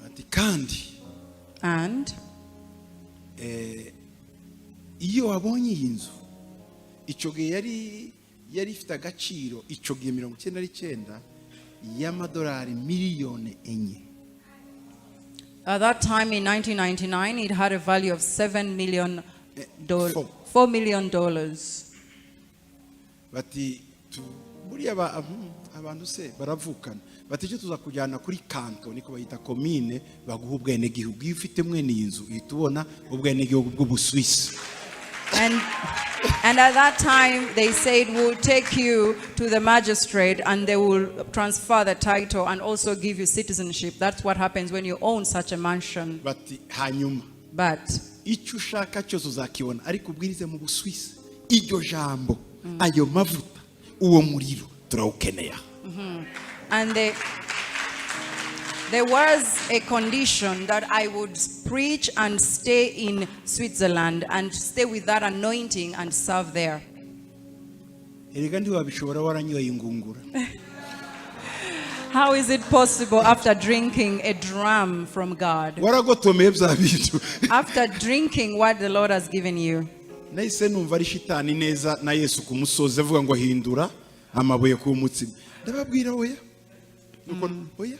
Ati kandi And iyo wabonye iyi nzu, icyo gihe yari ifite agaciro, icyo gihe 99 y'amadolari miliyoni 4. At that time in 1999, it had a value of $7 million, Four. $4 million. Bati buriya abantu se baravukana, bati icyo tuzakujyana kuri canton, niko bayita komine, baguha ubwenegihugu. Iyo ufite mwene iyi nzu uhita ubona ubwenegihugu bw'Ubusuwisi. And at that time, they said, "We'll take you to the magistrate and they will transfer the title and also give you citizenship." That's what happens when you own such a mansion. Bati hanyuma But icyo ushaka cyose uzakibona, ariko ubwirize mu Busuwisi iryo jambo, ayo mavuta, uwo muriro turawukeneye. And there was a condition that I would preach and stay in Switzerland and stay with that anointing and serve there. Erega ntiwabishobora waranyoye ingungura. How is it possible after drinking a dram from God? Waragotomeye bya bintu. After drinking what the Lord has given you. Nahise numva ari shitani neza na Yesu ku musozi avuga ngo hindura amabuye ku mutsima. Ndababwira oya. Nuko oya,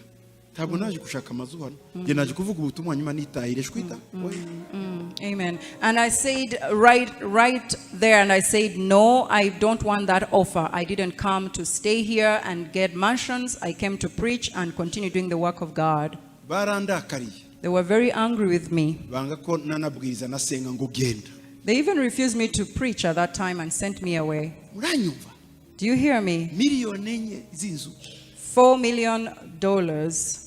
ntabwo naje gushaka amazu hano, njye naje kuvuga ubutumwa nyuma nitahire shwita, oya. Amen. And I said right there, and I said, "No, I don't want that offer. I didn't come to stay here and get mansions. I came to preach and continue doing the work of God." Barandakariye. They were very angry with me. Banga ko nanabwiriza nasenga ngo genda. They even refused me to preach at that time and sent me away. Muranyumva? Do you hear me? miliyoni 4 z'inzu. $4 million.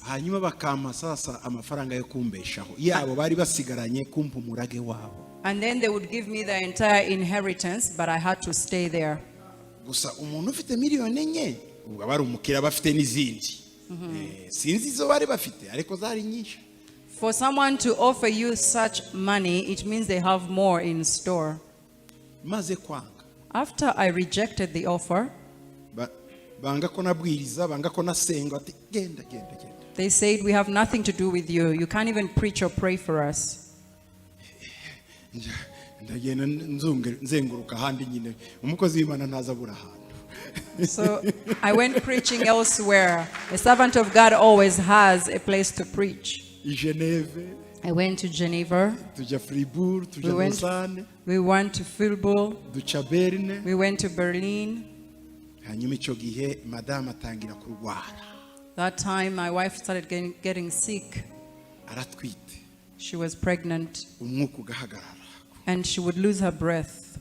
Hanyuma bakampa sasa amafaranga yo kumbeshaho yabo bari basigaranye, kumpa umurage wabo. And then they would give me the entire inheritance, but I had to stay there. Gusa umuntu ufite miliyoni 4 Ubwo aba ari umukire, aba afite n'izindi. Sinzi izo bari bafite, ariko zari nyinshi. For someone to offer you such money, it means they have more in store. Maze kwanga, After I rejected the offer, banga ko nabwiriza, banga ko nasenga, bati genda, genda, genda. They said, "We have nothing to do with you. You can't even preach or pray for us." Ndagenda nzenguruka ahandi nyine, umukozi w'Imana ntaza abura ahantu. So I went preaching elsewhere. A servant of God always has a place to preach. I Geneve, I went to Geneva. Tujya Fribourg, tujya Lausanne, We went to Fribourg. Duca Berne. We went to Berlin. Hanyuma icyo gihe madamu atangira kurwara. That time, my wife started getting sick. Aratwite. She was pregnant Umwuka ugahagarara. And she would lose her breath.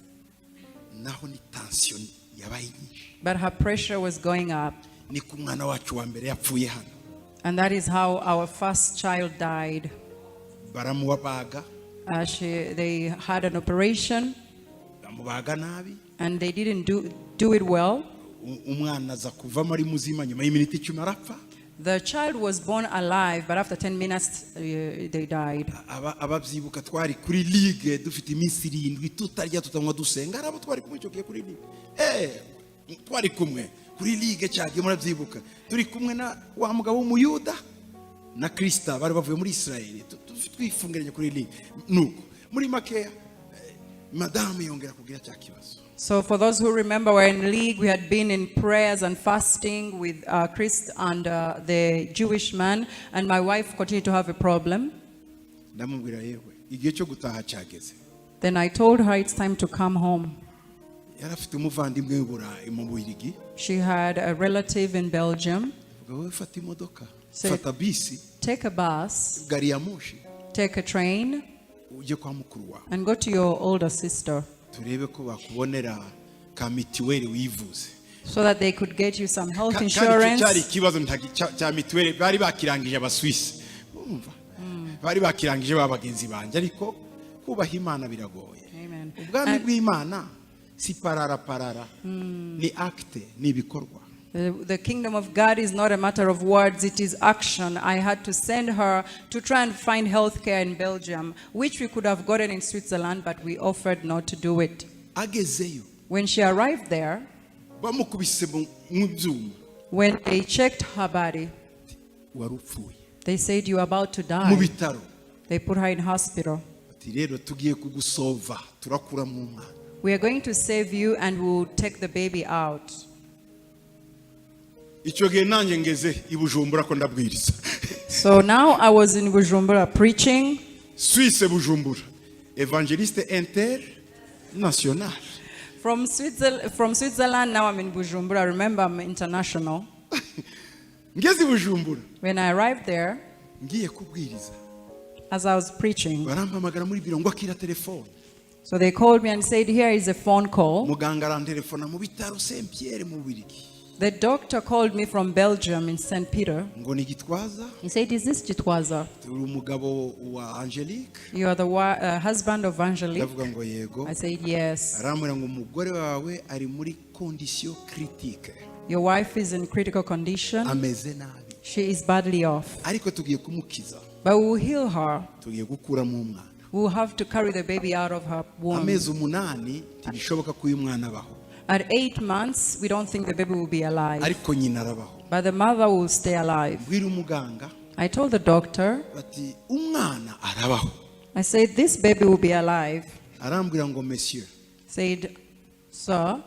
Naho ni tension yabaye nyinshi. But her pressure was going up. Niko umwana wacu wa mbere yapfuye hano. And that is how our first child died. Baramubaga. They had an operation Bamubaga nabi. And they didn't do it well. Umwana aza kuvamo ari muzima, nyuma y'iminota 10 arapfa. The child was born alive, but after 10 minutes, they died. Ababyibuka twari kuri ligue dufite iminsi 7 tutarya, tutanywa, dusenga. Hari abo twari kumwe icyo gihe kuri ligue, twari kumwe kuri ligue cyagiye, murabyibuka, turi kumwe na wa mugabo w'umuyuda na Krista bari bavuye muri Israel, twifungiranye kuri ligue. Nuko muri makeya, madamu yongera kugira cya kibazo. So, for those who remember, we're in league. We had been in prayers and fasting with Chris and the Jewish man, and my wife continued to have a problem. Ndamubwira yewe igihe cyo gutaha cyageze. Then I told her it's time to come home. Yari afite umuvandimwe w'i Burayi mu Bubiligi. She had a relative in Belgium. Avuga wowe fata imodoka, fata bisi, Take a bus, gari ya moshi, take a train, ujye kwa mukuru wawe, and go to your older sister turebe ko bakubonera ka mituweli wivuze. So that they could get you some health Kandi icyo cyari insurance. ikibazo cya mituweli bari bakirangije Abaswisi, urumva bari bakirangije ba bagenzi banjye, ariko kubaha Imana biragoye. Amen. Ubwami bw'Imana si parara parara, ni acte, ni ibikorwa. The kingdom of God is not a matter of words, it is action. I had to send her to try and find health care in Belgium, which we could have gotten in Switzerland, but we offered not to do it. Agezeyo, When she arrived there, bamukubise mu byuma, when they checked her body, wari upfuye. They said, "You're about to Mu die." bitaro. They put her in hospital. Ati rero tugiye kugusova, turakuramo umwana. "We are going to save you and we'll take the baby out." Icyo gihe nanjye ngeze i Bujumbura ko ndabwiriza. So now I was in Bujumbura preaching. Suisse, Bujumbura, évangéliste international. From Switzerland, now I'm in Bujumbura. Remember, I'm international. Ngeze i Bujumbura, When I arrived there, ngiye kubwiriza, as I was preaching, barampamagara muri biro ngo akira telefone. So they called me and said, "Here is a phone call." Muganga arantelefona mu bitaro Saint Pierre mu Bubiligi. The doctor called me from Belgium in St. Peter. Ngo ni Gitwaza. He said, "Is this Gitwaza?" Turi umugabo wa Angelique. "You are the husband of Angelique?" Ndavuga ngo yego. I said, "Yes." Arambwira ngo umugore wawe ari muri condition critique. "Your wife is in critical condition. Ameze nabi. She is badly off. Ariko tugiye kumukiza. But we will heal her. Tugiye gukuramo umwana. We will have to carry the baby out of her womb. Amezi 8 ntibishoboka ko uyu mwana abaho. At 8 months, we don't think the baby will be alive. Ariko nyina arabaho. But the mother will stay alive." Mbwira umuganga I told the doctor, bati umwana arabaho. I said, "This baby will be alive." Arambwira ngo monsieur, Said, "Sir,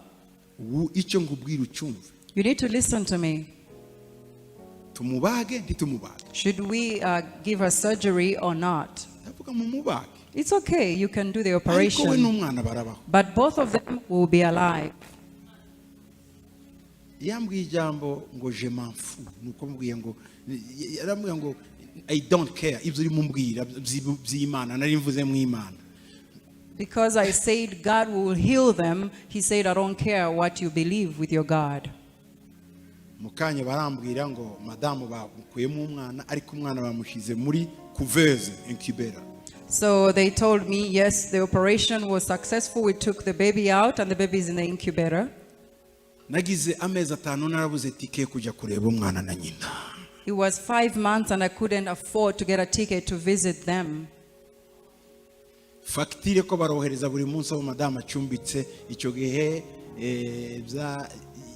ubu icyo nkubwira ucyumve. You need to listen to me. Tumubage ntitumubage? Should we give her surgery or not?" Ndavuga mumubage. "It's okay, you can do the Ariko we operation. N'umwana barabaho. But both of them will be alive." Yambwiye ijambo ngo je m'en fous, nuko mubwiye ngo yarambwiye ngo I don't care ibyo urimo umbwira by'Imana, nari mvuze mu Imana. Because I said God will heal them, he said, "I don't care what you believe with your God." Mu kanya barambwira ngo madamu bamukuyemo umwana, ariko umwana bamushyize muri couveuse incubator. So they told me, yes, the operation was successful. We took the baby out, and the baby is in the incubator. Nagize amezi 5 narabuze tike yo kujya kureba umwana na nyina. It was 5 months and I couldn't afford to get a ticket to visit them. Fagitire ko barohereza buri munsi aho madamu acumbitse icyo gihe bya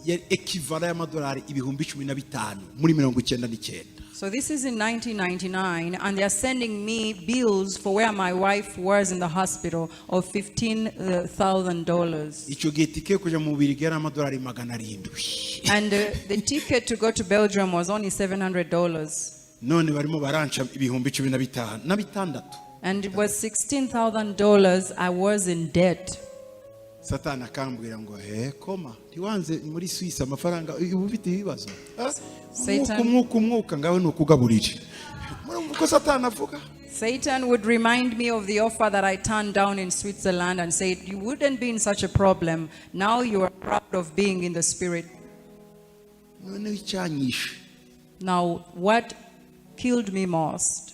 yari equivalent y'amadolari 15,000 muri 99. So this is in 1999, and they are sending me bills for where my wife was in the hospital of $15,000. Icyo gihe tike yo kujya mu Bubiligi yari amadolari 700. And the ticket to go to Belgium was only $700. None barimo baranca 15,000 na 6,000. And it was $16,000 I was in debt. Satani akambwira ngo he koma ntiwanze muri Suisse amafaranga uba ufite ibibazo. Ah, Satan- umwuka umwuka umwuka ngawe ni ukugaburire murumva uko Satani avuga. Satan would remind me of the offer that I turned down in Switzerland and said, "You wouldn't be in such a problem. Now you are proud of being in the spirit." Noneho icyanyishe Now, what killed me most?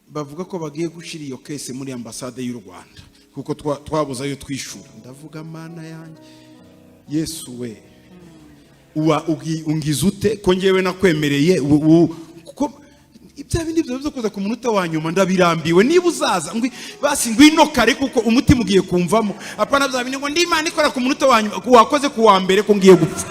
Bavuga ko bagiye gushyira iyo case muri ambasade y'u Rwanda kuko twabuze ayo twishyura. Ndavuga mana yanjye Yesu we uwa ungize ute ko ngewe nakwemereye kuko ibya bindi byo kuza ku munota wa nyuma ndabirambiwe. Niba uzaza basi ngwino kare kuko umutima ugiye kumvamo apana bya bindi ngo ndi Imana ikora ku munota wa nyuma wakoze ku wa mbere ko ngiye gupfa.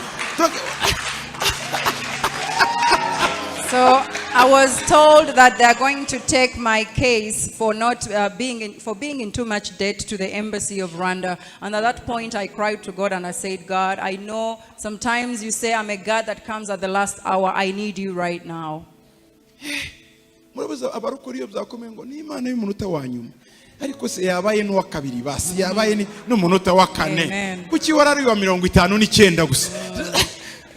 So I was told that they are going to take my case for not being in, for being in too much debt to the embassy of Rwanda. And at that point, I cried to God and I said, "God, I know sometimes you say I'm a God that comes at the last hour. I need you right now." Murabuza abarokora iyo byakomeye ngo ni Imana y'umunota wa nyuma ariko se yabaye n'uwa kabiri basi yabaye n'umunota wa kane. Amen. Kuki warari wa 59 gusa?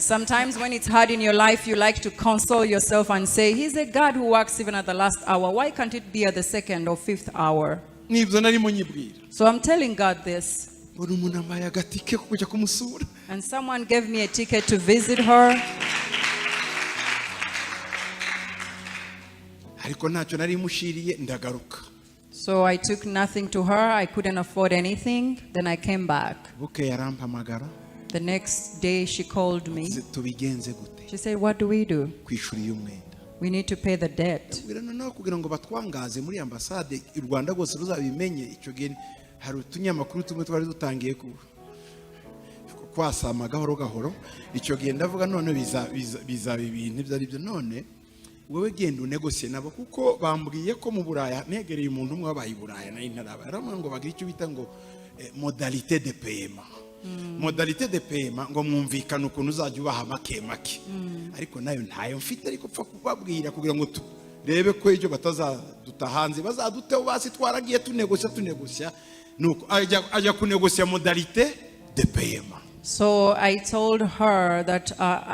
Sometimes when it's hard in your life, you like to console yourself and say, "He's a God who works even at the last hour. Why can't it be at the second or fifth hour?" Nibyo narimo nyibwira. So I'm telling God this. Mbona umuntu ampaye agatike ko kujya kumusura. And someone gave me a ticket to visit her. Ariko ntacyo nari mushiriye ndagaruka. So I took nothing to her. I couldn't afford anything. Then I came back. Bukeye arampamagara. The next day she called me. Tubigenze gute? She said, "What do we do? Kwishura iyo mwenda. We need to pay the debt." Mbwira noneho kugira ngo batwangaze muri ambasade u Rwanda rwose ruzabimenye icyo gihe hari utunyamakuru tumwe twari dutangiye kwasama gahoro gahoro icyo gihe ndavuga none bizaba ibintu ibyo ari byo none wowe genda unegosiye nabo kuko bambwiye ko mu Buraya negereye umuntu umwe wabaye i Buraya nari ntaraba yaramubwiye ngo bagire icyo bita ngo modalité de paiement, modalité de paiement ngo mwumvikane ukuntu uzajya ubaha make make ariko nayo ntayo mfite ariko pfa kubabwira kugira ngo turebe ko ibyo batazaduta hanze bazaduteho basi twaragiye tunegosya tunegosya nuko ajya kunegosya modalité de paiement. So I told her that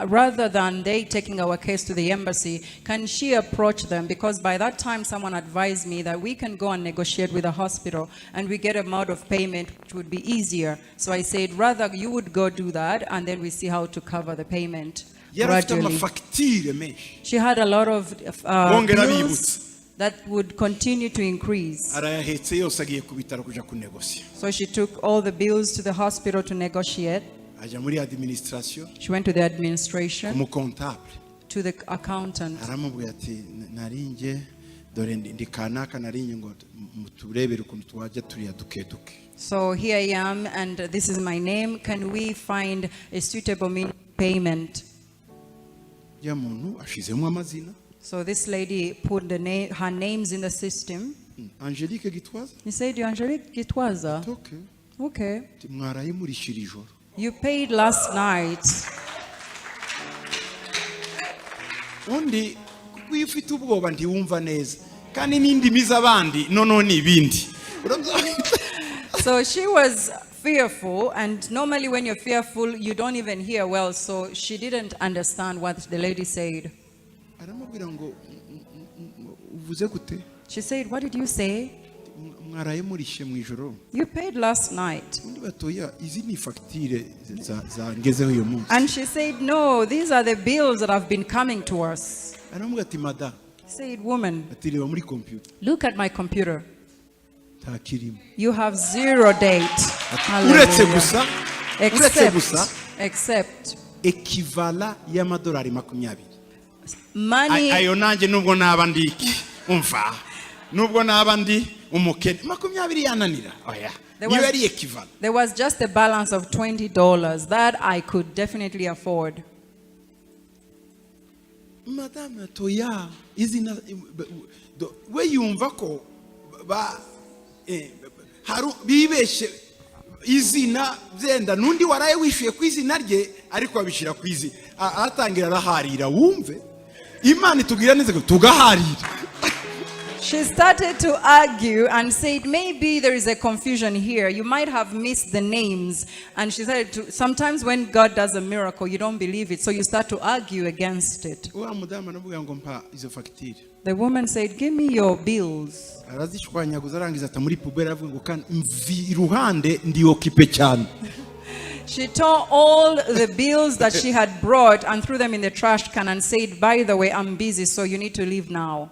rather than they taking our case to the embassy, can she approach them? Because by that time, someone advised me that we can go and negotiate with the hospital and we get a mode of payment which would be easier. So I said, rather you would go do that and then we see how to cover the payment Yari afite gradually. Amafagitire menshi. She had a lot of Bongera bills bibutsa. That would continue to increase. Arayahetse yose agiye ku bitaro kuja kunegosya. So she took all the bills to the hospital to negotiate. Ajya muri administration. She went to the administration, Umucomptable. To the accountant. Aramubwira ati narinjye dore ndi kanaka narinjye ngo turebere ukuntu twajya turiya duke duke. So here I am, and this is my name. Can we find a suitable mean payment? Ya muntu ashizemo amazina. So this lady put her names in the system. Angelique Gitwaza. He said, "You Angelique Gitwaza." Okay. "Okay." Ati, mwaraye murishyura ijoro. "You paid last night." Undi kuko iyo ufite ubwoba ntiwumva neza kandi n'indimi z'abandi noneho ni ibindi. So she was fearful, and normally when you're fearful, you don't even hear well. So she didn't understand what the lady said. Aramubwira ngo uvuze gute? She said, "What did you say?" Mwaraye murishe mu ijoro. "You paid last night." Undi batoya izi ni fagitire zangezeho uyu munsi. And she said, "No, these are the bills that have been coming to us." Aramubwira ati madamu He said, "Woman, ati reba muri kompiyuta look at my computer. Ntakirimo. You have zero date." Uretse Hallelujah. gusa uretse Except gusa Except Equivalent y'amadolari 20. Money. Ayo nanjye nubwo naba ndi iki, umva, nubwo naba ndi umukene, 20 yananira? Oya. Niyo yari equivalent. There was just a balance of $20 that I could definitely afford. Madame toya izina we yumva ko ba haru bibeshe izina, byenda n'undi waraye wishyuye ku izina rye, ariko abishyira ku izina. Aratangira araharira. Wumve Imana itubwira neza ko tugaharira. She started to argue and said, "Maybe there is a confusion here. You might have missed the names." And she said, sometimes when God does a miracle, you don't believe it. So you start to argue against it. Wa mudamu aravuga ngo mpa izo fagitire. The woman said, "Give me your bills." Arazishwanyaguza, arangiza ata muri poubelle, aravuga ngo kandi mvi iruhande, ndi occupé cyane. She tore all the bills that she had brought and threw them in the trash can and said, "By the way, I'm busy, so you need to leave now."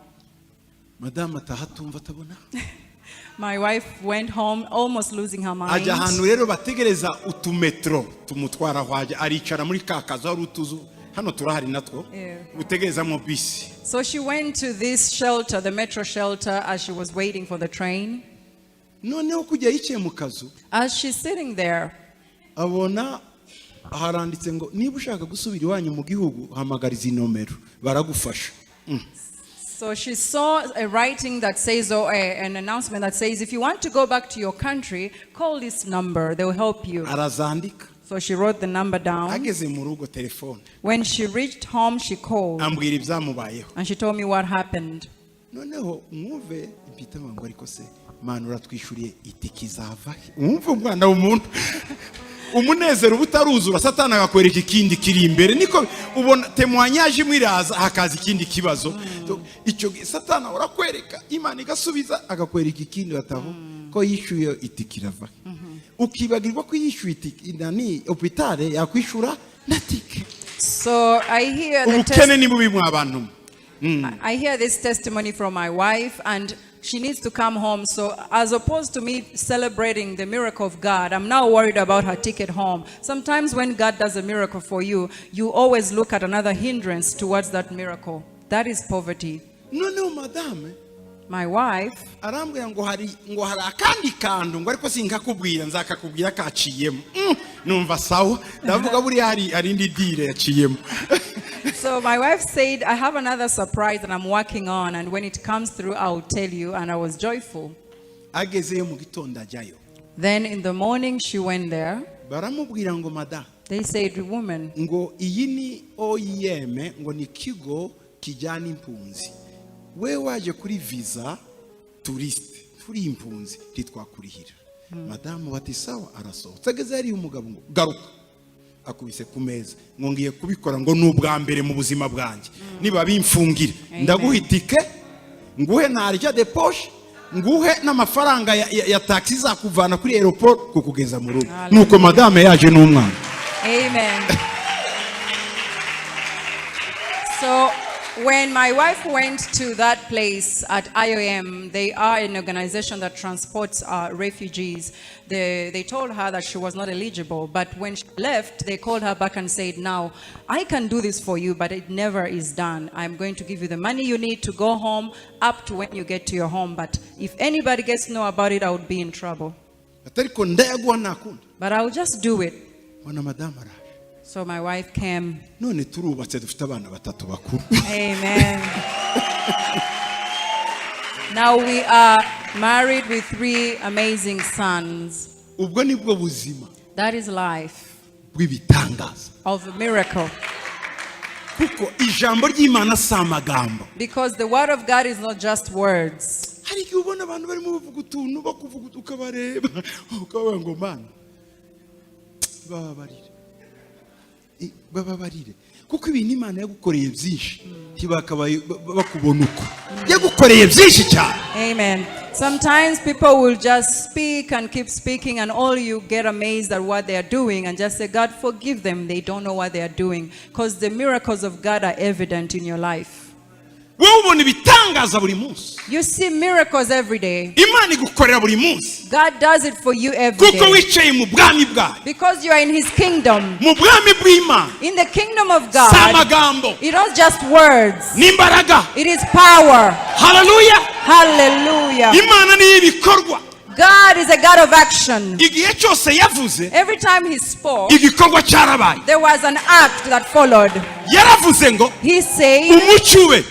Madamu ataha atumva atabona. My wife went home almost losing her mind. Ajya ahantu rero bategereza utumetro tumutwara aho ajya, aricara muri ka kazu, hari utuzu hano turahari natwo utegerezamo bisi. So she went to this shelter, the metro shelter, as she was waiting for the train. Noneho kujya yicaye mu kazu, As she's sitting there, abona haranditse ngo niba ushaka gusubira iwanyu mu gihugu, hamagara izi nomero baragufasha. So she saw a writing that says, or an announcement that says, "If you want to go back to your country, call this number, they'll help you." Arazandika. So she wrote the number down. Ageze mu rugo, telefone. When she reached home, she called Ambwira ibyamubayeho. And she told me what happened. Noneho mwumve mpita ngo ariko se Mana uratwishyuriye itike izava he? Wumve umwana w'umuntu, umunezero uba utaruzura, Satani akakwereka ikindi kiri imbere. Niko ubona témoignage imwe iraza, hakaza ikindi kibazo. Icyo gihe Satani urakwereka, Imana igasubiza, akakwereka ikindi, bataho ko yishyuye itike irava he? Ukibagirwa ko yishyuye itike nani hôpital yakwishyura na tike. So I hear the Ubukene ni bubi mwa bantu mwe. I hear this testimony from my wife, and she needs to come home. So, as opposed to me celebrating the miracle of God, I'm now worried about her ticket home. Sometimes, when God does a miracle for you, you always look at another hindrance towards that miracle. That is poverty. Noneho madame My wife, arambwira ngo hari akandi kantu, ngo ariko sinkakubwira, nzakakubwira kaciyemo. Numva sawa, ndavuga buriya hari indi deal yaciyemo. So my wife said, "I have another surprise that I'm working on, and when it comes through, I'll tell you." And I was joyful. Agezeyo mu gitondo ajyayo. Then in the morning, she went there. Baramubwira ngo madamu, They said, "Woman, ngo iyi ni OIM, ngo ni ikigo kijyana impunzi, we waje kuri visa touriste, turi impunzi ntitwakurihira. Madamu bati sawa, arasohotse, ageze hariya umugabo ngo garuka, akubise ku meza ngo ngiye kubikora, ngo ni ubwa mbere mu buzima bwanjye, niba bimfungira ndaguha itike, nguhe na argent de poche, nguhe n'amafaranga ya taxi izakuvana kuri aéroport kukugeza mu rugo. Nuko madame yaje n'umwana. Amen. So when my wife went to that place at IOM, they are an organization that transports refugees. They told her that she was not eligible, but when she left, they called her back and said, "Now, I can do this for you, but it never is done. I'm going to give you the money you need to go home up to when you get to your home, but if anybody gets to know about it, I would be in trouble. Ati ariko ndayaguha ntakundi. But I'll just do it." Mbona madamu araje. So my wife came. None turubatse, dufite abana batatu bakuru. Amen. Now we are married with three amazing sons. Ubwo nibwo buzima That is life bw'ibitangaza. Of a miracle. Kuko ijambo ry'Imana si amagambo. Because the word of God is not just words. Hari igihe ubona abantu barimo bavuga utuntu, bakuvuga, ukabareba ukabavuga ngo Mana bababarire. Bababarire, kuko ibintu Imana yagukoreye byinshi, ntibakabaye bakubona uko yagukoreye byinshi cyane. Amen. Sometimes people will just speak and keep speaking, and all you get amazed at what they are doing and just say, "God, forgive them. They don't know what they are doing." Because the miracles of God are evident in your life. Wowe ubona ibitangaza buri munsi. You see miracles every day. Imana igukorera buri munsi. God does it for you every Kuko day. Wicaye mu bwami bwayo. Because you are in His kingdom. Mu bwami bw'Imana. In the kingdom of Si God, amagambo. it's not just words, N'imbaraga. It is power. Haleluya. Hallelujah. Imana niyo ibikorwa. God is a God of action. Igihe cyose yavuze, Every time He spoke, igikorwa cyarabaye. There was an act that followed. Yaravuze ngo He said, umucyo ube.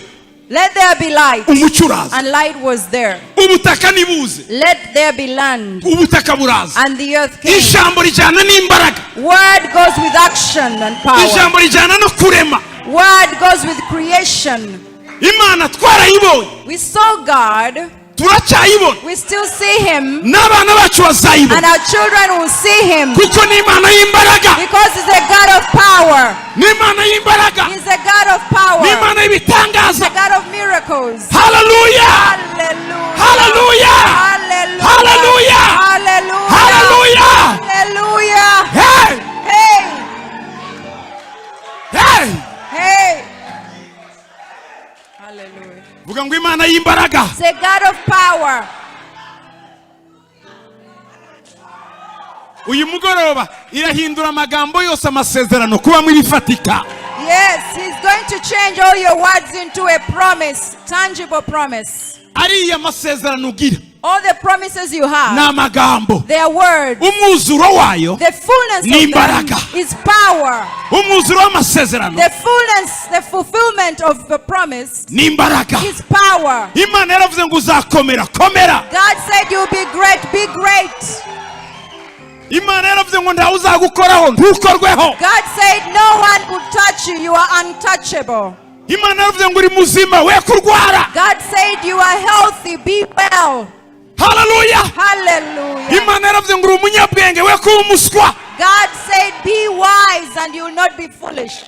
"Let there be light." Umucyo uraza. And light was there. Ubutaka nibuze. Let there be land. Ubutaka buraza. And the earth came. Ijambo rijyana n'imbaraga. Word goes with action and power. Ijambo rijyana no kurema. Word goes with creation. Imana twarayibonye. We saw God. Turacyayibona. We still see Him. N'abana bacu And bazayibona. our children will see Him. Kuko ni Imana y'imbaraga. Because He's a God of power. Ni Imana y'imbaraga. He's a God of power. Ni Imana He's y'ibitangaza. a God of miracles. Haleluya. Hallelujah. Haleluya. Hallelujah. Hallelujah. Hallelujah. Haleluya. Hallelujah. Hey! Hey. Hey! Hey. Hallelujah. Vuga ngo Imana y'imbaraga. It's a God of power. Uyu mugoroba irahindura amagambo yose amasezerano kubamo ibifatika. Yes, He's going to change all your words into a promise, tangible promise. Ariya masezerano ugira All the promises you ni have, amagambo. They are words. Umwuzuro wayo The fullness ni of them imbaraga. Is power. Umwuzuro w'amasezerano The fullness, the fulfillment of the promise ni imbaraga. Is power. Imana yaravuze ngo uzakomera komera. God said you'll be great, be great. Imana yaravuze ngo ntawe uzagukoraho ntukorweho. God said no one could touch you, you are untouchable. Imana yaravuze ngo uri muzima we kurwara. God said you are healthy, be well. Haleluya. Hallelujah. Imana yaravuze ngo uri umunyabwenge we kuba umuswa. God said be wise and you'll not be foolish.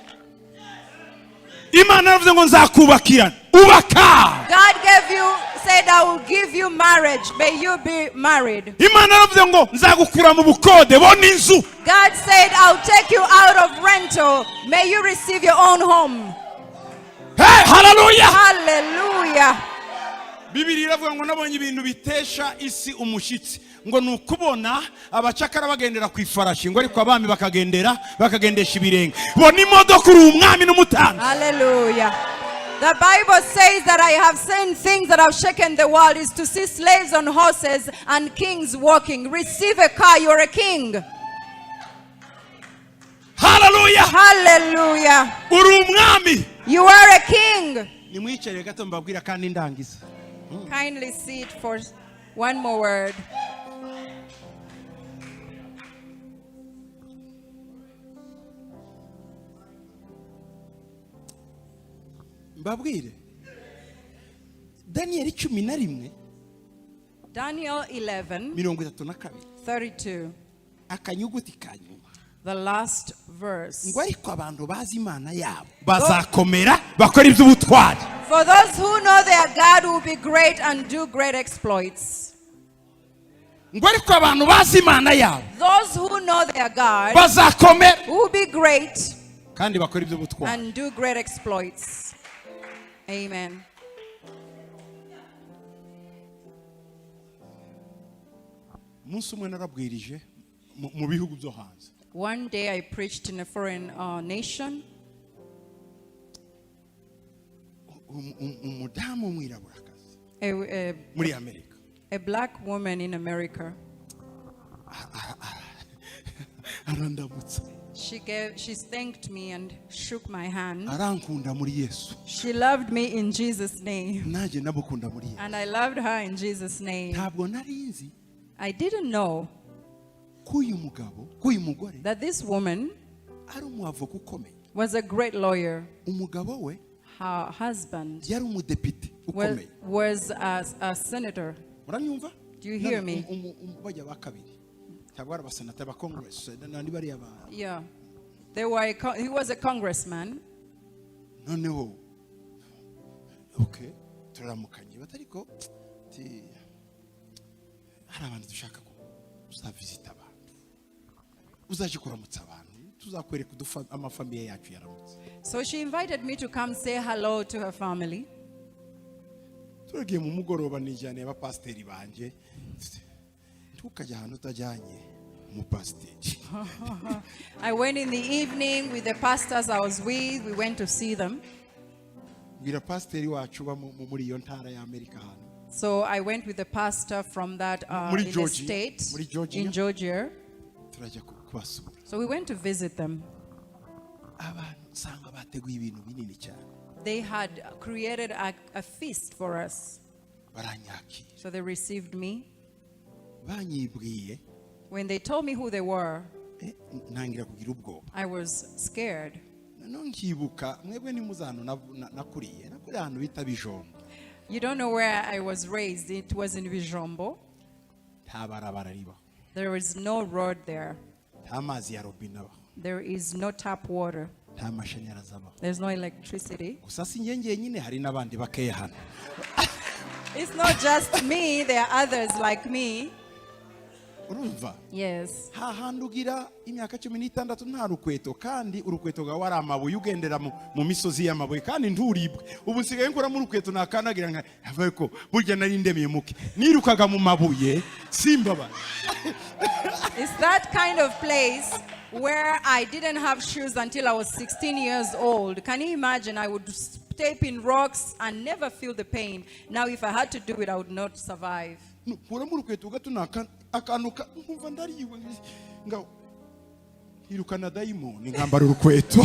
Imana yaravuze ngo nzakubakira ubaka. God gave you, said, "I will give you marriage. May you be married." Imana yaravuze ngo nzagukura mu bukode bona inzu. God said, "I'll take you out of rental. May you receive your own home." Hey, haleluya. Hallelujah. Bibiri iravuga ngo nabonye ibintu bitesha isi umushyitsi ngo ni ukubona abacakara bagendera ku ifarashi ngo ariko abami bakagendera bakagendesha ibirenge bona imodoka uri umwami n'umutambyi. Hallelujah. The Bible says that I have seen things that have shaken the world is to see slaves on horses and kings walking. Receive a car, you're a king. Haleluya. Hallelujah. Uri umwami. You are a king. Nimwicare gato mbabwira kandi ndangiza. Kindly sit for one more word. Mbabwire Daniyeli 11. Daniel 11, 32. 32, Akanyuguti ka nyuma. The last verse. Ngo ariko abantu bazi Imana yabo bazakomera bakora iby'ubutwari. For those who know their God will be great and do great exploits. Ngo ariko abantu bazi Imana yabo Those who know their God bazakomera will be great kandi bakora iby'ubutwari. And do great exploits. Amen. Umunsi umwe narabwirije mu- mu bihugu byo hanze. One day I preached in a foreign nation. Umudamu w'umwiraburakazi A, muri Amerika a black woman in America. Arandamutsa. She thanked me and shook my hand. Arankunda muri Yesu. She loved me in Jesus' name. Nanjye ndamukunda muri Yesu. And I loved her in Jesus' name. Ntabwo nari nzi I didn't know ko uyu mugabo ko uyu mugore that this woman ari umwavoka ukomeye. Was a great lawyer. Umugabo we Her husband yari umudepite was, ukomeye. Was a senator. Muranyumva? Do you hear me? Bajya ba kabiri ntabwo ari abasenata ba Congress n'andi bariya ba Yeah. He was a congressman. Noneho okay turaramukanye batariko ti hari abantu dushaka ko uzavisita abantu uzaje kuramutsa abantu tuzakwereka amafamiye yacu yaramutse. So she invited me to come say hello to her family. Turagiye mu mugoroba, nijyaniye abapasiteri banjye. Ntukajya ahantu utajyanye umupasiteri. I went in the evening with the pastors I was with. We went to see them. Bwira pasiteri wacu uba muri iyo ntara y'Amerika hano. So I went with the pastor from that Muri in the Georgia. state Muri Georgia. in Georgia. Turajya kubasura. So we went to visit them. Abantu usanga bateguye ibintu binini cyane. They had created a feast for us. Baranyakira. So they received me. Banyibwiye, When they told me who they were, ntangira kugira ubwoba. I was scared. Noneho nkibuka, mwebwe nimuzi ahantu nakuriye ahantu bita Bijombo. You don't know where I was raised. It was in Bijombo. Nta barabara ribaho. There is no road there. Nta mazi ya robine abaho. There is no tap water. Nta mashanyarazi abaho. There's no electricity. Gusa si njye njyenyine, hari n'abandi bakeya hano. It's not just me, there are others like me. Urumva? Yes. Hahandi ugira imyaka 16 nta rukweto, kandi urukweto rwawe ari amabuye, ugendera mu misozi y'amabuye kandi nturibwe. Ubu nsigaye nkuramo urukweto nakandagira nka avuye ko burya nari ndemye muke, nirukaga mu mabuye simbabara. It's that kind of place where I didn't have shoes until I was 16 years old. Can you imagine? I would step in rocks and never feel the pain. Now, if I had to do it, I would not survive. Nkuramo urukweto gato akantu nkumva ndariwe, nga hirukana dayimoni nkambara urukweto.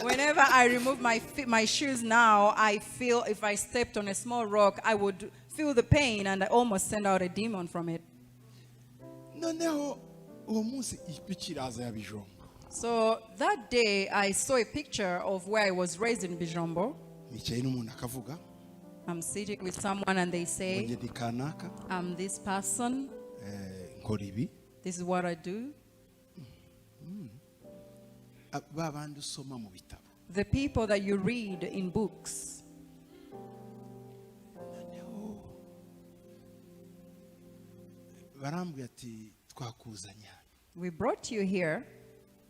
Whenever I remove my shoes now, I feel if I stepped on a small rock, I would feel the pain and I almost send out a demon from it. Noneho uwo munsi ipiki iraza ya Bijombo. So that day, I saw a picture of where I was raised in Bijombo. Nicaye n'umuntu akavuga, I'm sitting with someone and they say, ngo ndi kanaka, I'm this person, nkora ibi. This is what I do. Ba bandi usoma mu bitabo. The people that you read in books. Noneho barambwira ati twakuzanye hano We brought you here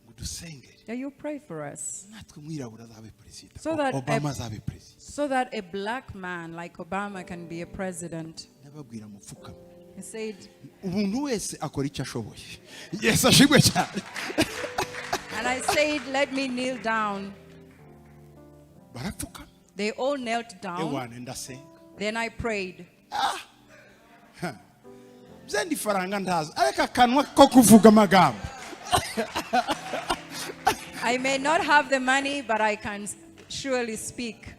ngo dusengere that you pray for us, natwe umwirabura azabe perezida, So that Obama azabe perezida. so that a black man like Obama can be a president. Ndababwira mupfukame. He said, Umuntu wese akora icyo ashoboye. Yesu ashimwe cyane. And I said, let me kneel down. Barapfukama. They all knelt down. Ewane, ndasenga. Then I prayed. Byenda ifaranga ntazo, ariko akanwa ko kuvuga amagambo. I may not have the money, but I can surely speak.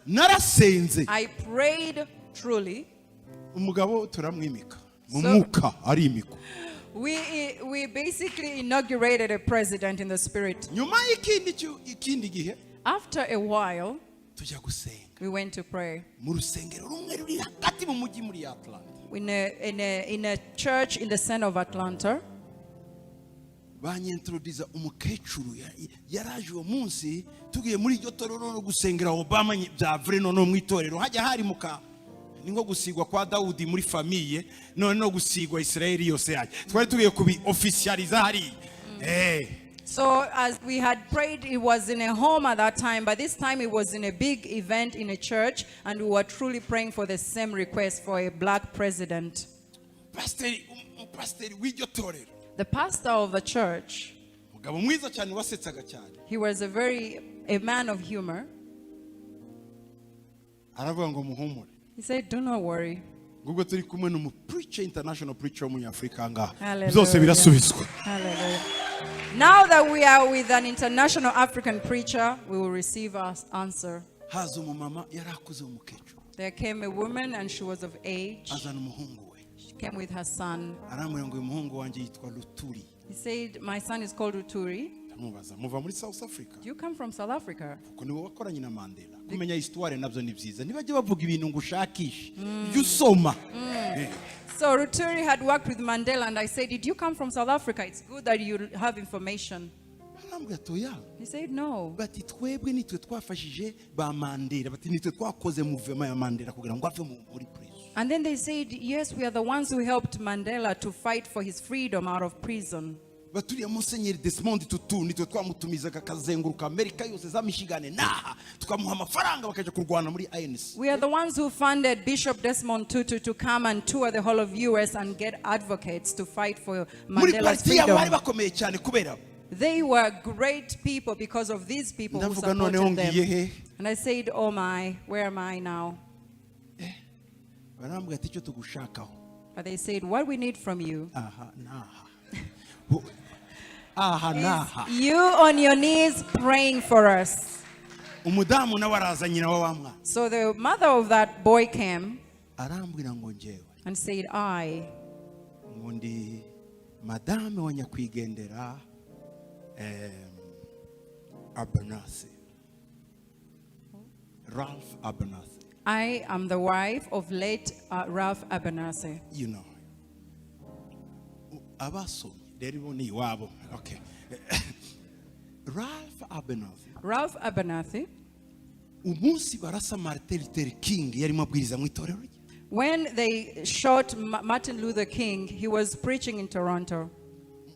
Narasenze. I prayed truly. Umugabo turamwimika mu So- mwuka, arimikwa. We basically inaugurated a president in the spirit. Nyuma y'ikindi ikindi gihe, After a while, tujya gusenga we went to pray mu rusengero rumwe ruri hagati mu mujyi muri Atlanta. in a church in the center of Atlanta. Banyintroduza umukecuru yaraje uwo munsi tugiye muri iryo torero no gusengera Obama bya vrai. None mu itorero hajya hari muka ni nko gusigwa kwa Dawudi muri famille, none no gusigwa Israeli yose yajya, twari tugiye kubi officializa hariya. So as we had prayed, it was in a home at that time, but this time it was in a big event in a church, and we were truly praying for the same request for a black president. Pasiteri, umupasiteri w'iryo torero, The pastor of the church, umugabo mwiza cyane wasetsaga cyane, he was a man of humor. Aravuga ngo muhumure. He said, "Do not worry." Ubwo turi kumwe n'umupreacher, international preacher w'umunyafurika ngaha, Hallelujah. byose birasubizwa. Hallelujah. Now that we are with an international African preacher, we will receive our answer. Haza umumama yari akuze w'umukecuru. There came a woman and she was of age. Azana umuhungu we. She came with her son. Arambwira ngo uyu muhungu wanjye yitwa Luturi. He said, "My son is called Uturi." Ndamubaza, muva muri South Africa? "Do you come from South Africa?" Kuko nibo wakoranye na Mandela. Kumenya histoire nabyo ni byiza, ntibajye bavuga ibintu ngo ushakishe, jya usoma. So Ruturi had worked with Mandela, and I said, "Did you come from South Africa? It's good that you have information." Arambwira ati oya. He said, "No." Bati twebwe nitwe twafashije ba Mandela, bati nitwe twakoze mouvement ya Mandela kugira ngo ave muri prison. And then they said, "Yes, we are the ones who helped Mandela to fight for his freedom out of prison." Baturiye Musenyeri Desmond Tutu, nitwe twamutumizaga akazenguruka Amerika yose, za Michigan n'aha, tukamuha amafaranga bakajya kurwana muri ANC. We are the ones who funded Bishop Desmond Tutu to come and tour the whole of US and get advocates to fight for Muri Mandela's parti yabo bari freedom. Bakomeye cyane kubera They were great people because of these people who Ndavuga, noneho supported ngiye them. he? And I said, "Oh my, where am I now?" Barambwira ati icyo tugushakaho But they said, "What we need from you aha n'aha aha n'aha is you on your knees praying for us." Umudamu nawe araza, nyina wa wa mwana. So the mother of that boy came Arambwira ngo njyewe and said, "I, ngo ndi madame wa nyakwigendera Abernathy, Ralph Abernathy. I am the wife of late Ralph Abernathy." Abasomye rero bo ni iwabo, okay. Ralph Abernathy, Ralph Abernathy, umunsi barasa Martin Luther King yarimo abwiriza mu itorero rye. when they shot Martin Luther King, he was preaching in Toronto.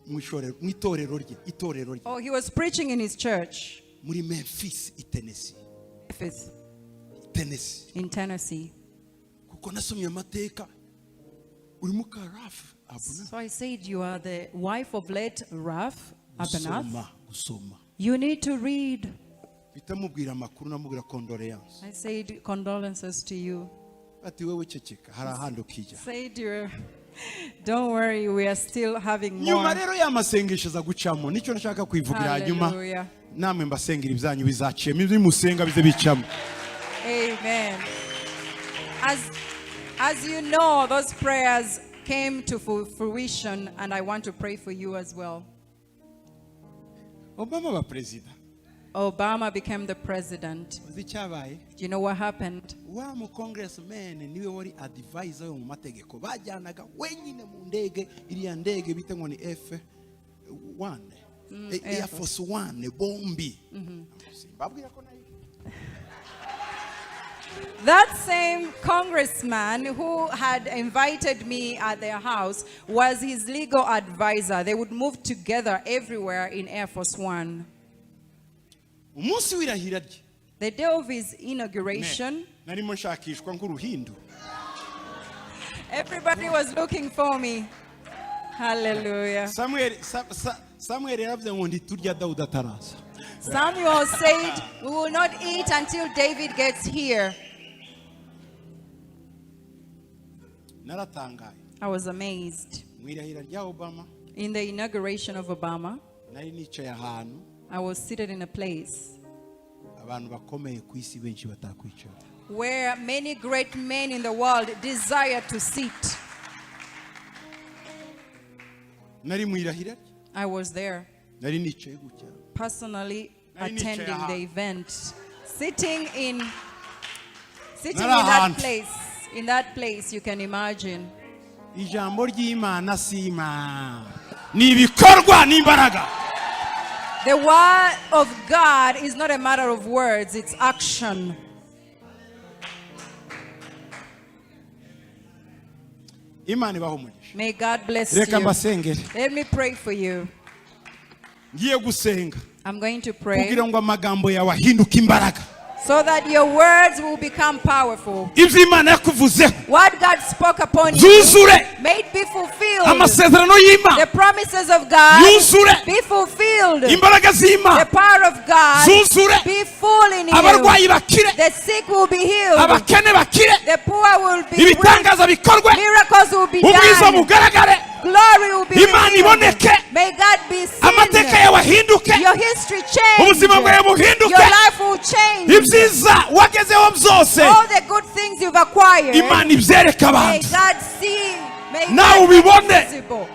Mu itorero rye, itorero rye. Oh, he was preaching in his church, Muri Memphis i Tennessee. Memphis, Tennessee. In Tennessee. Kuko nasomye amateka, uri muka Ralph Abernathy. So I said, "You are the wife of late Ralph Abernathy. Gusoma, gusoma. You need to read." Mpita mubwira amakuru, namubwira condoléances. I said, "Condolences to you." Ati wowe ceceka, hari ahandi ukijya. Said, "Don't worry, we are still having Nyuma more." rero y'amasengesho aza gucamo, nicyo nshaka kwivugira hanyuma Hallelujah. Namwe mbasengera ibyanyu bizaciyemo, ibyo musenga bize bicamo. Amen. As you know, those prayers came to fruition, and I want to pray for you as well. Obama ba perezida. Obama became the president. Uzi icyabaye? Do you know what happened? Wa mu congressman niwe wari advisor yo mu mategeko, bajyanaga wenyine mu ndege, iriya ndege bita ngo ni F 1, Air Force One bombi. Simbabwira ko nayo That same congressman who had invited me at their house was his legal advisor. They would move together everywhere in Air Force One. Umunsi w'irahira rye, The day of his inauguration, narimo nshakishwa nk'uruhindu. Everybody was looking for me. Hallelujah. Samuel Samuel yaravuze ngo ntiturya Dawudi ataraza. Samuel said, "We will not eat until David gets here." Naratangaye. I was amazed. Mu irahira rya Obama, In the inauguration of Obama, nari nicaye ahantu I was seated in a place abantu bakomeye ku isi benshi batakwicara. Where many great men in the world desire to sit. Nari mu irahira rye. I was there Nari nicaye gutya. Personally Nari nicaye attending ahantu. The event, sitting Nari in that ahantu. Place. In that place, you can imagine. Ijambo ry'Imana si imana, ni ibikorwa n'imbaraga. The word of God is not a matter of words, it's action. Imana ibaho umugisha. May God bless Reka you. mbasengere. Let me pray for you. Ngiye gusenga I'm going to pray kugira ngo amagambo yawe ahinduke imbaraga. So that your words will become powerful. Ibyo Imana yakuvuzeho What God spoke upon you, byuzure. May it be fulfilled. Amasezerano y'Imana The promises of God yuzure. Be fulfilled. Imbaraga z'Imana The power of God zuzure. Be full in you. Abarwayi bakire. The sick will be healed. Abakene bakire. The poor will be rich. Ibitangaza bikorwe. Miracles will be Ubwiza done. bugaragare. Glory will be Imana revealed. iboneke. May God be seen. Amateka yawe ahinduke. Your history change. Ubuzima bwawe buhinduke. Your life will change. Ibyiza wagezeho byose, All the good things you've acquired, Imana ibyereke may abantu. God see. May Nawe God make it ubibone. visible.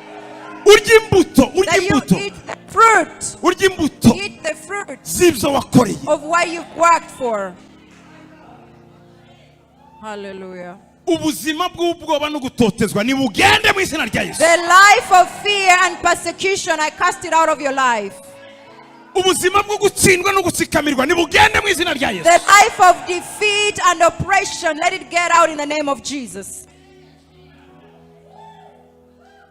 Urya imbuto, urya That you imbuto, eat the fruit. Urya imbuto Eat the fruit z'ibyo wakoreye. Of what you've worked for. Hallelujah. Ubuzima bw'ubwoba no gutotezwa nibugende mu izina rya Yesu. The life of fear and persecution, I cast it out of your life. Ubuzima bwo gutsindwa no gutsikamirwa nibugende mu izina rya Yesu. The life of defeat and oppression, let it get out in the name of Jesus.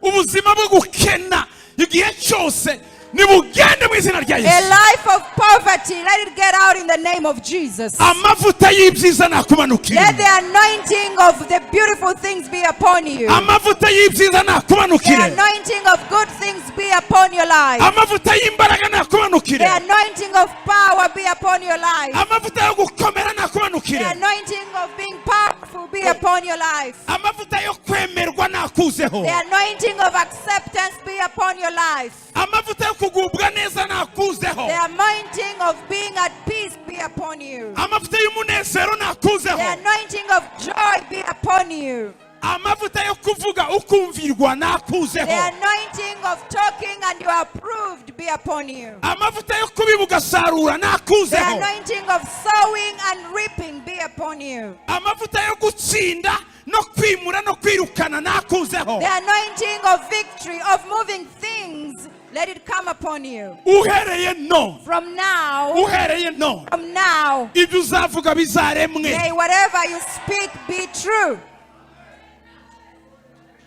Ubuzima bwo gukena igihe Igihe cyose nibugende mu izina rya A Yesu. Life of poverty, let it get out in the name of Jesus. Amavuta y'ibyiza nakumanukire. Let the anointing of the beautiful things be upon you. Amavuta y'ibyiza The nakumanukire. Anointing of good things be upon your life. Amavuta y'imbaraga nakumanukire. The anointing of power be upon your life. Amavuta yo gukomera The nakumanukire. Anointing of being powerful be upon your life. Amavuta yo kwemerwa nakuzeho. The anointing of acceptance be upon your life. Amavuta yo kugubwa neza nakuzeho. The anointing of being at peace be upon you. Amavuta y'umunezero nakuzeho. The anointing of joy be upon you. Amavuta yo kuvuga ukumvirwa nakuzeho. The anointing of talking and you are approved be upon you. Amavuta yo kubiba ugasarura The nakuzeho. Anointing of sowing and reaping be upon you. Amavuta yo gutsinda no kwimura no kwirukana nakuzeho. The anointing of victory, of moving things, let it come upon you. Uhereye none. From now, Uhereye none. From now, Ibyo uzavuga bizaremwe. May whatever you speak be true.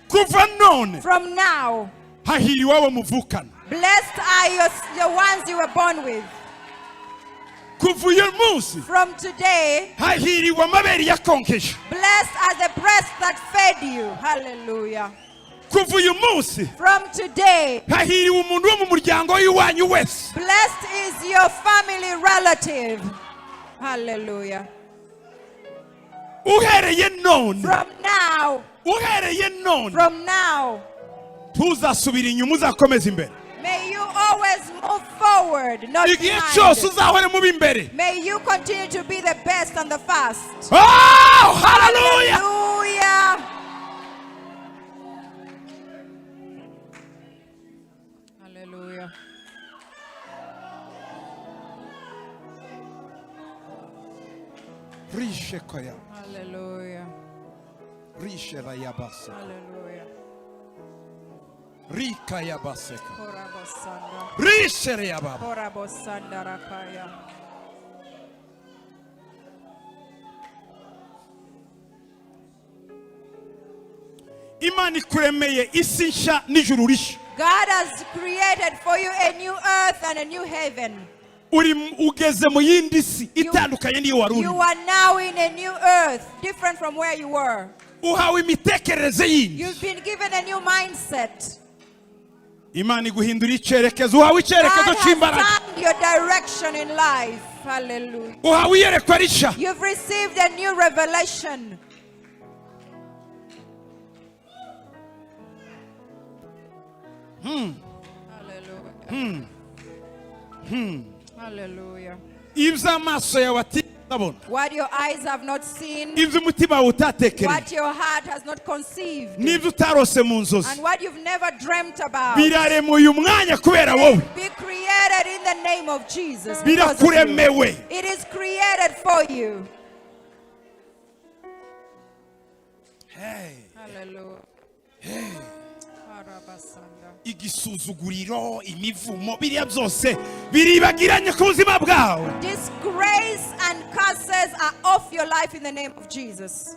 Kuva none. From now, Hahiriwe abo muvukana. Blessed are the ones you were born with. Kuva uyu munsi. From today, Hahiriwe amabere yakonkeje. Blessed are the breasts that fed you. Hallelujah. Kuva uyu munsi. From today, Hahiriwe umuntu wo mu muryango w'iwanyu wese. Blessed is your family relative. Hallelujah. Uhereye none. From now, Uhereye none. From now, Ntuzasubira inyuma uzakomeza imbere. May you always move forward, not Igihe cyose behind. uzahore muba imbere. May you continue to be the best and the first. Oh, hallelujah. Hallelujah. Hallelujah. Rishe koya. Hallelujah. Rishe rayabase. Hallelujah. Rika yabaseka. Korabosanda. Rishe rayababa. Korabosanda rakaya. Imana ikuremeye isi nshya n'ijuru rishya. God has created for you a new earth and a new heaven. Uri ugeze mu yindi si itandukanye n'iyo wari You urimo. Are now in a new earth, different from where you were. Uhawe imitekerereze yindi. You've been given a new mindset. Imana iguhindura icyerekezo uhawe icyerekezo God has cy'imbaraga. Turned your direction in life. Hallelujah. Uhawe iyerekwa rishya. You've received a new revelation. Hallelujah. Hallelujah. Ibyo amaso yawe atabona. What your eyes have not seen, Ibyo umutima wawe utatekereje. What your heart has not conceived, N'ibyo utarose mu nzozi. And what you've never dreamt about. Birarema uyu mwanya kubera wowe. Be created in the name of Jesus because of you. Birakuremewe. It is created for you. Hey. Hallelujah. Harabasanda. Igisuzuguriro imivumo biriya byose biribagiranye ku buzima bwawe. Disgrace and curses are off your life in the name of Jesus.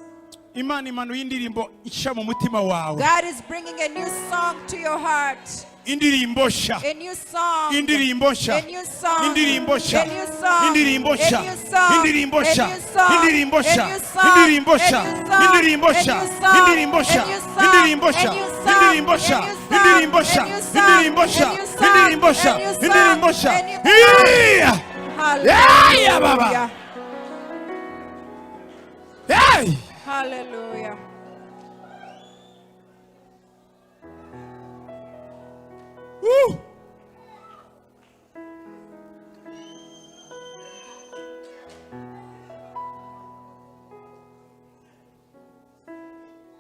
Imana imanuye indirimbo nshya mu mutima wawe. God is bringing a new song to your heart. Indirimbo nshya. A new song. Indirimbo nshya. A new song. Indirimbo nshya. A new song. Indirimbo nshya. A new song. Indirimbo nshya. A new song. Indirimbo nshya. A new song. Indirimbo nshya. A new song. Indirimbo nshya. A new song. Indirimbo nshya. A new song. Indirimbo nshya. A new song. Indirimbo nshya. A new song. Indirimbo nshya. A new song. Indirimbo nshya. A new song. Indirimbo nshya. A new song. Indirimbo nshya. A new song. Yeah! Hallelujah. Yeah, Baba. Hey! Hallelujah. Woo!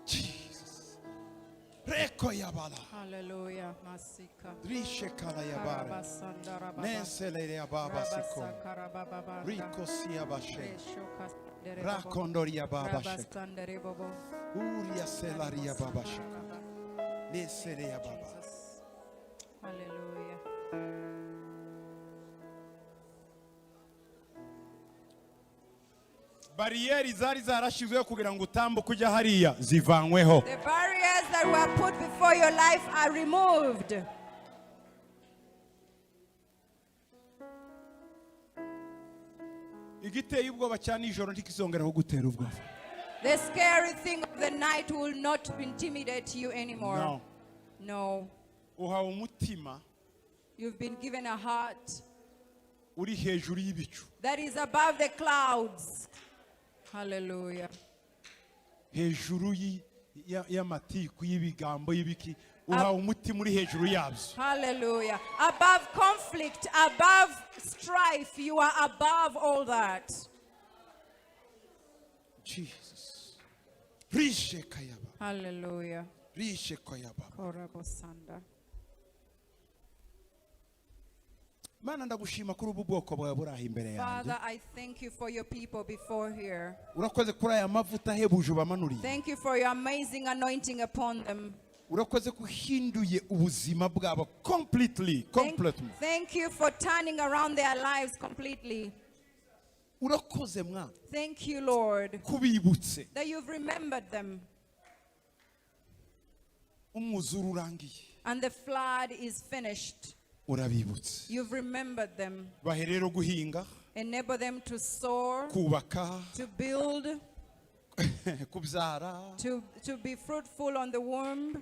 Jesus. Reko yabala. Hallelujah. Masika. Rishe kala yabare. Karabasanda rababa. Nesele yababa siko. Rabasa. Riko siyabashe. Reshoka. Rakondori yababa shek. Rabasandere bobo. Uria selari yababa shek. Nesele yababa. Jesus. Hallelujah. Bariyeri zari zarashyizweho kugira ngo utambuke ujya hariya zivanyweho. The barriers that were put before your life are removed. Igiteye ubwoba cya nijoro ntikizongera kugutera ubwoba. The scary thing of the night will not intimidate you anymore. No. No. Uhawe umutima You've been given a heart uri hejuru y'ibicu, that is above the clouds. Hallelujah. Hejuru y'amatiku, y'ibigambo, y'ibiki. Uhawe umutima uri hejuru yabyo. Hallelujah. Above conflict, above strife, you are above all that. Jesus rishe kayaba. Hallelujah. Rishe kayaba. Korabosanda. Mana, ndagushima kuri ubu bwoko bwawe buri aha imbere yanjye. Father, I thank you for your people before here. Urakoze kuri aya mavuta ahebuje ubamanuriye. Thank you for your amazing anointing upon them. Urakoze ko uhinduye ubuzima bwabo completely. Completely. Thank you for turning around their lives completely. Urakoze mwana Thank you, Lord, kubibutse. That you've remembered them. Umwuzure urangiye. And the flood is finished. Urabibutse. You've remembered them. Bahe rero guhinga, Enable them to sow, kubaka, to build, kubyara, to be fruitful on the womb,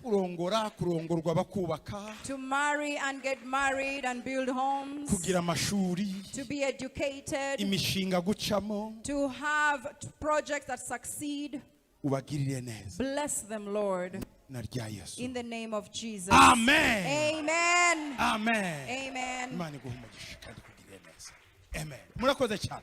kurongora, kurongorwa, bakubaka, to marry and get married and build homes, kugira amashuri, to be educated, imishinga gucamo. To have projects that succeed. Ubagirire neza. Bless them, Lord, Na rya Yesu. In the name of Jesus. Amen. Amen. Amen. Amen. Imana iguhe umugisha kandi ikugirire neza. Amen. Murakoze cyane.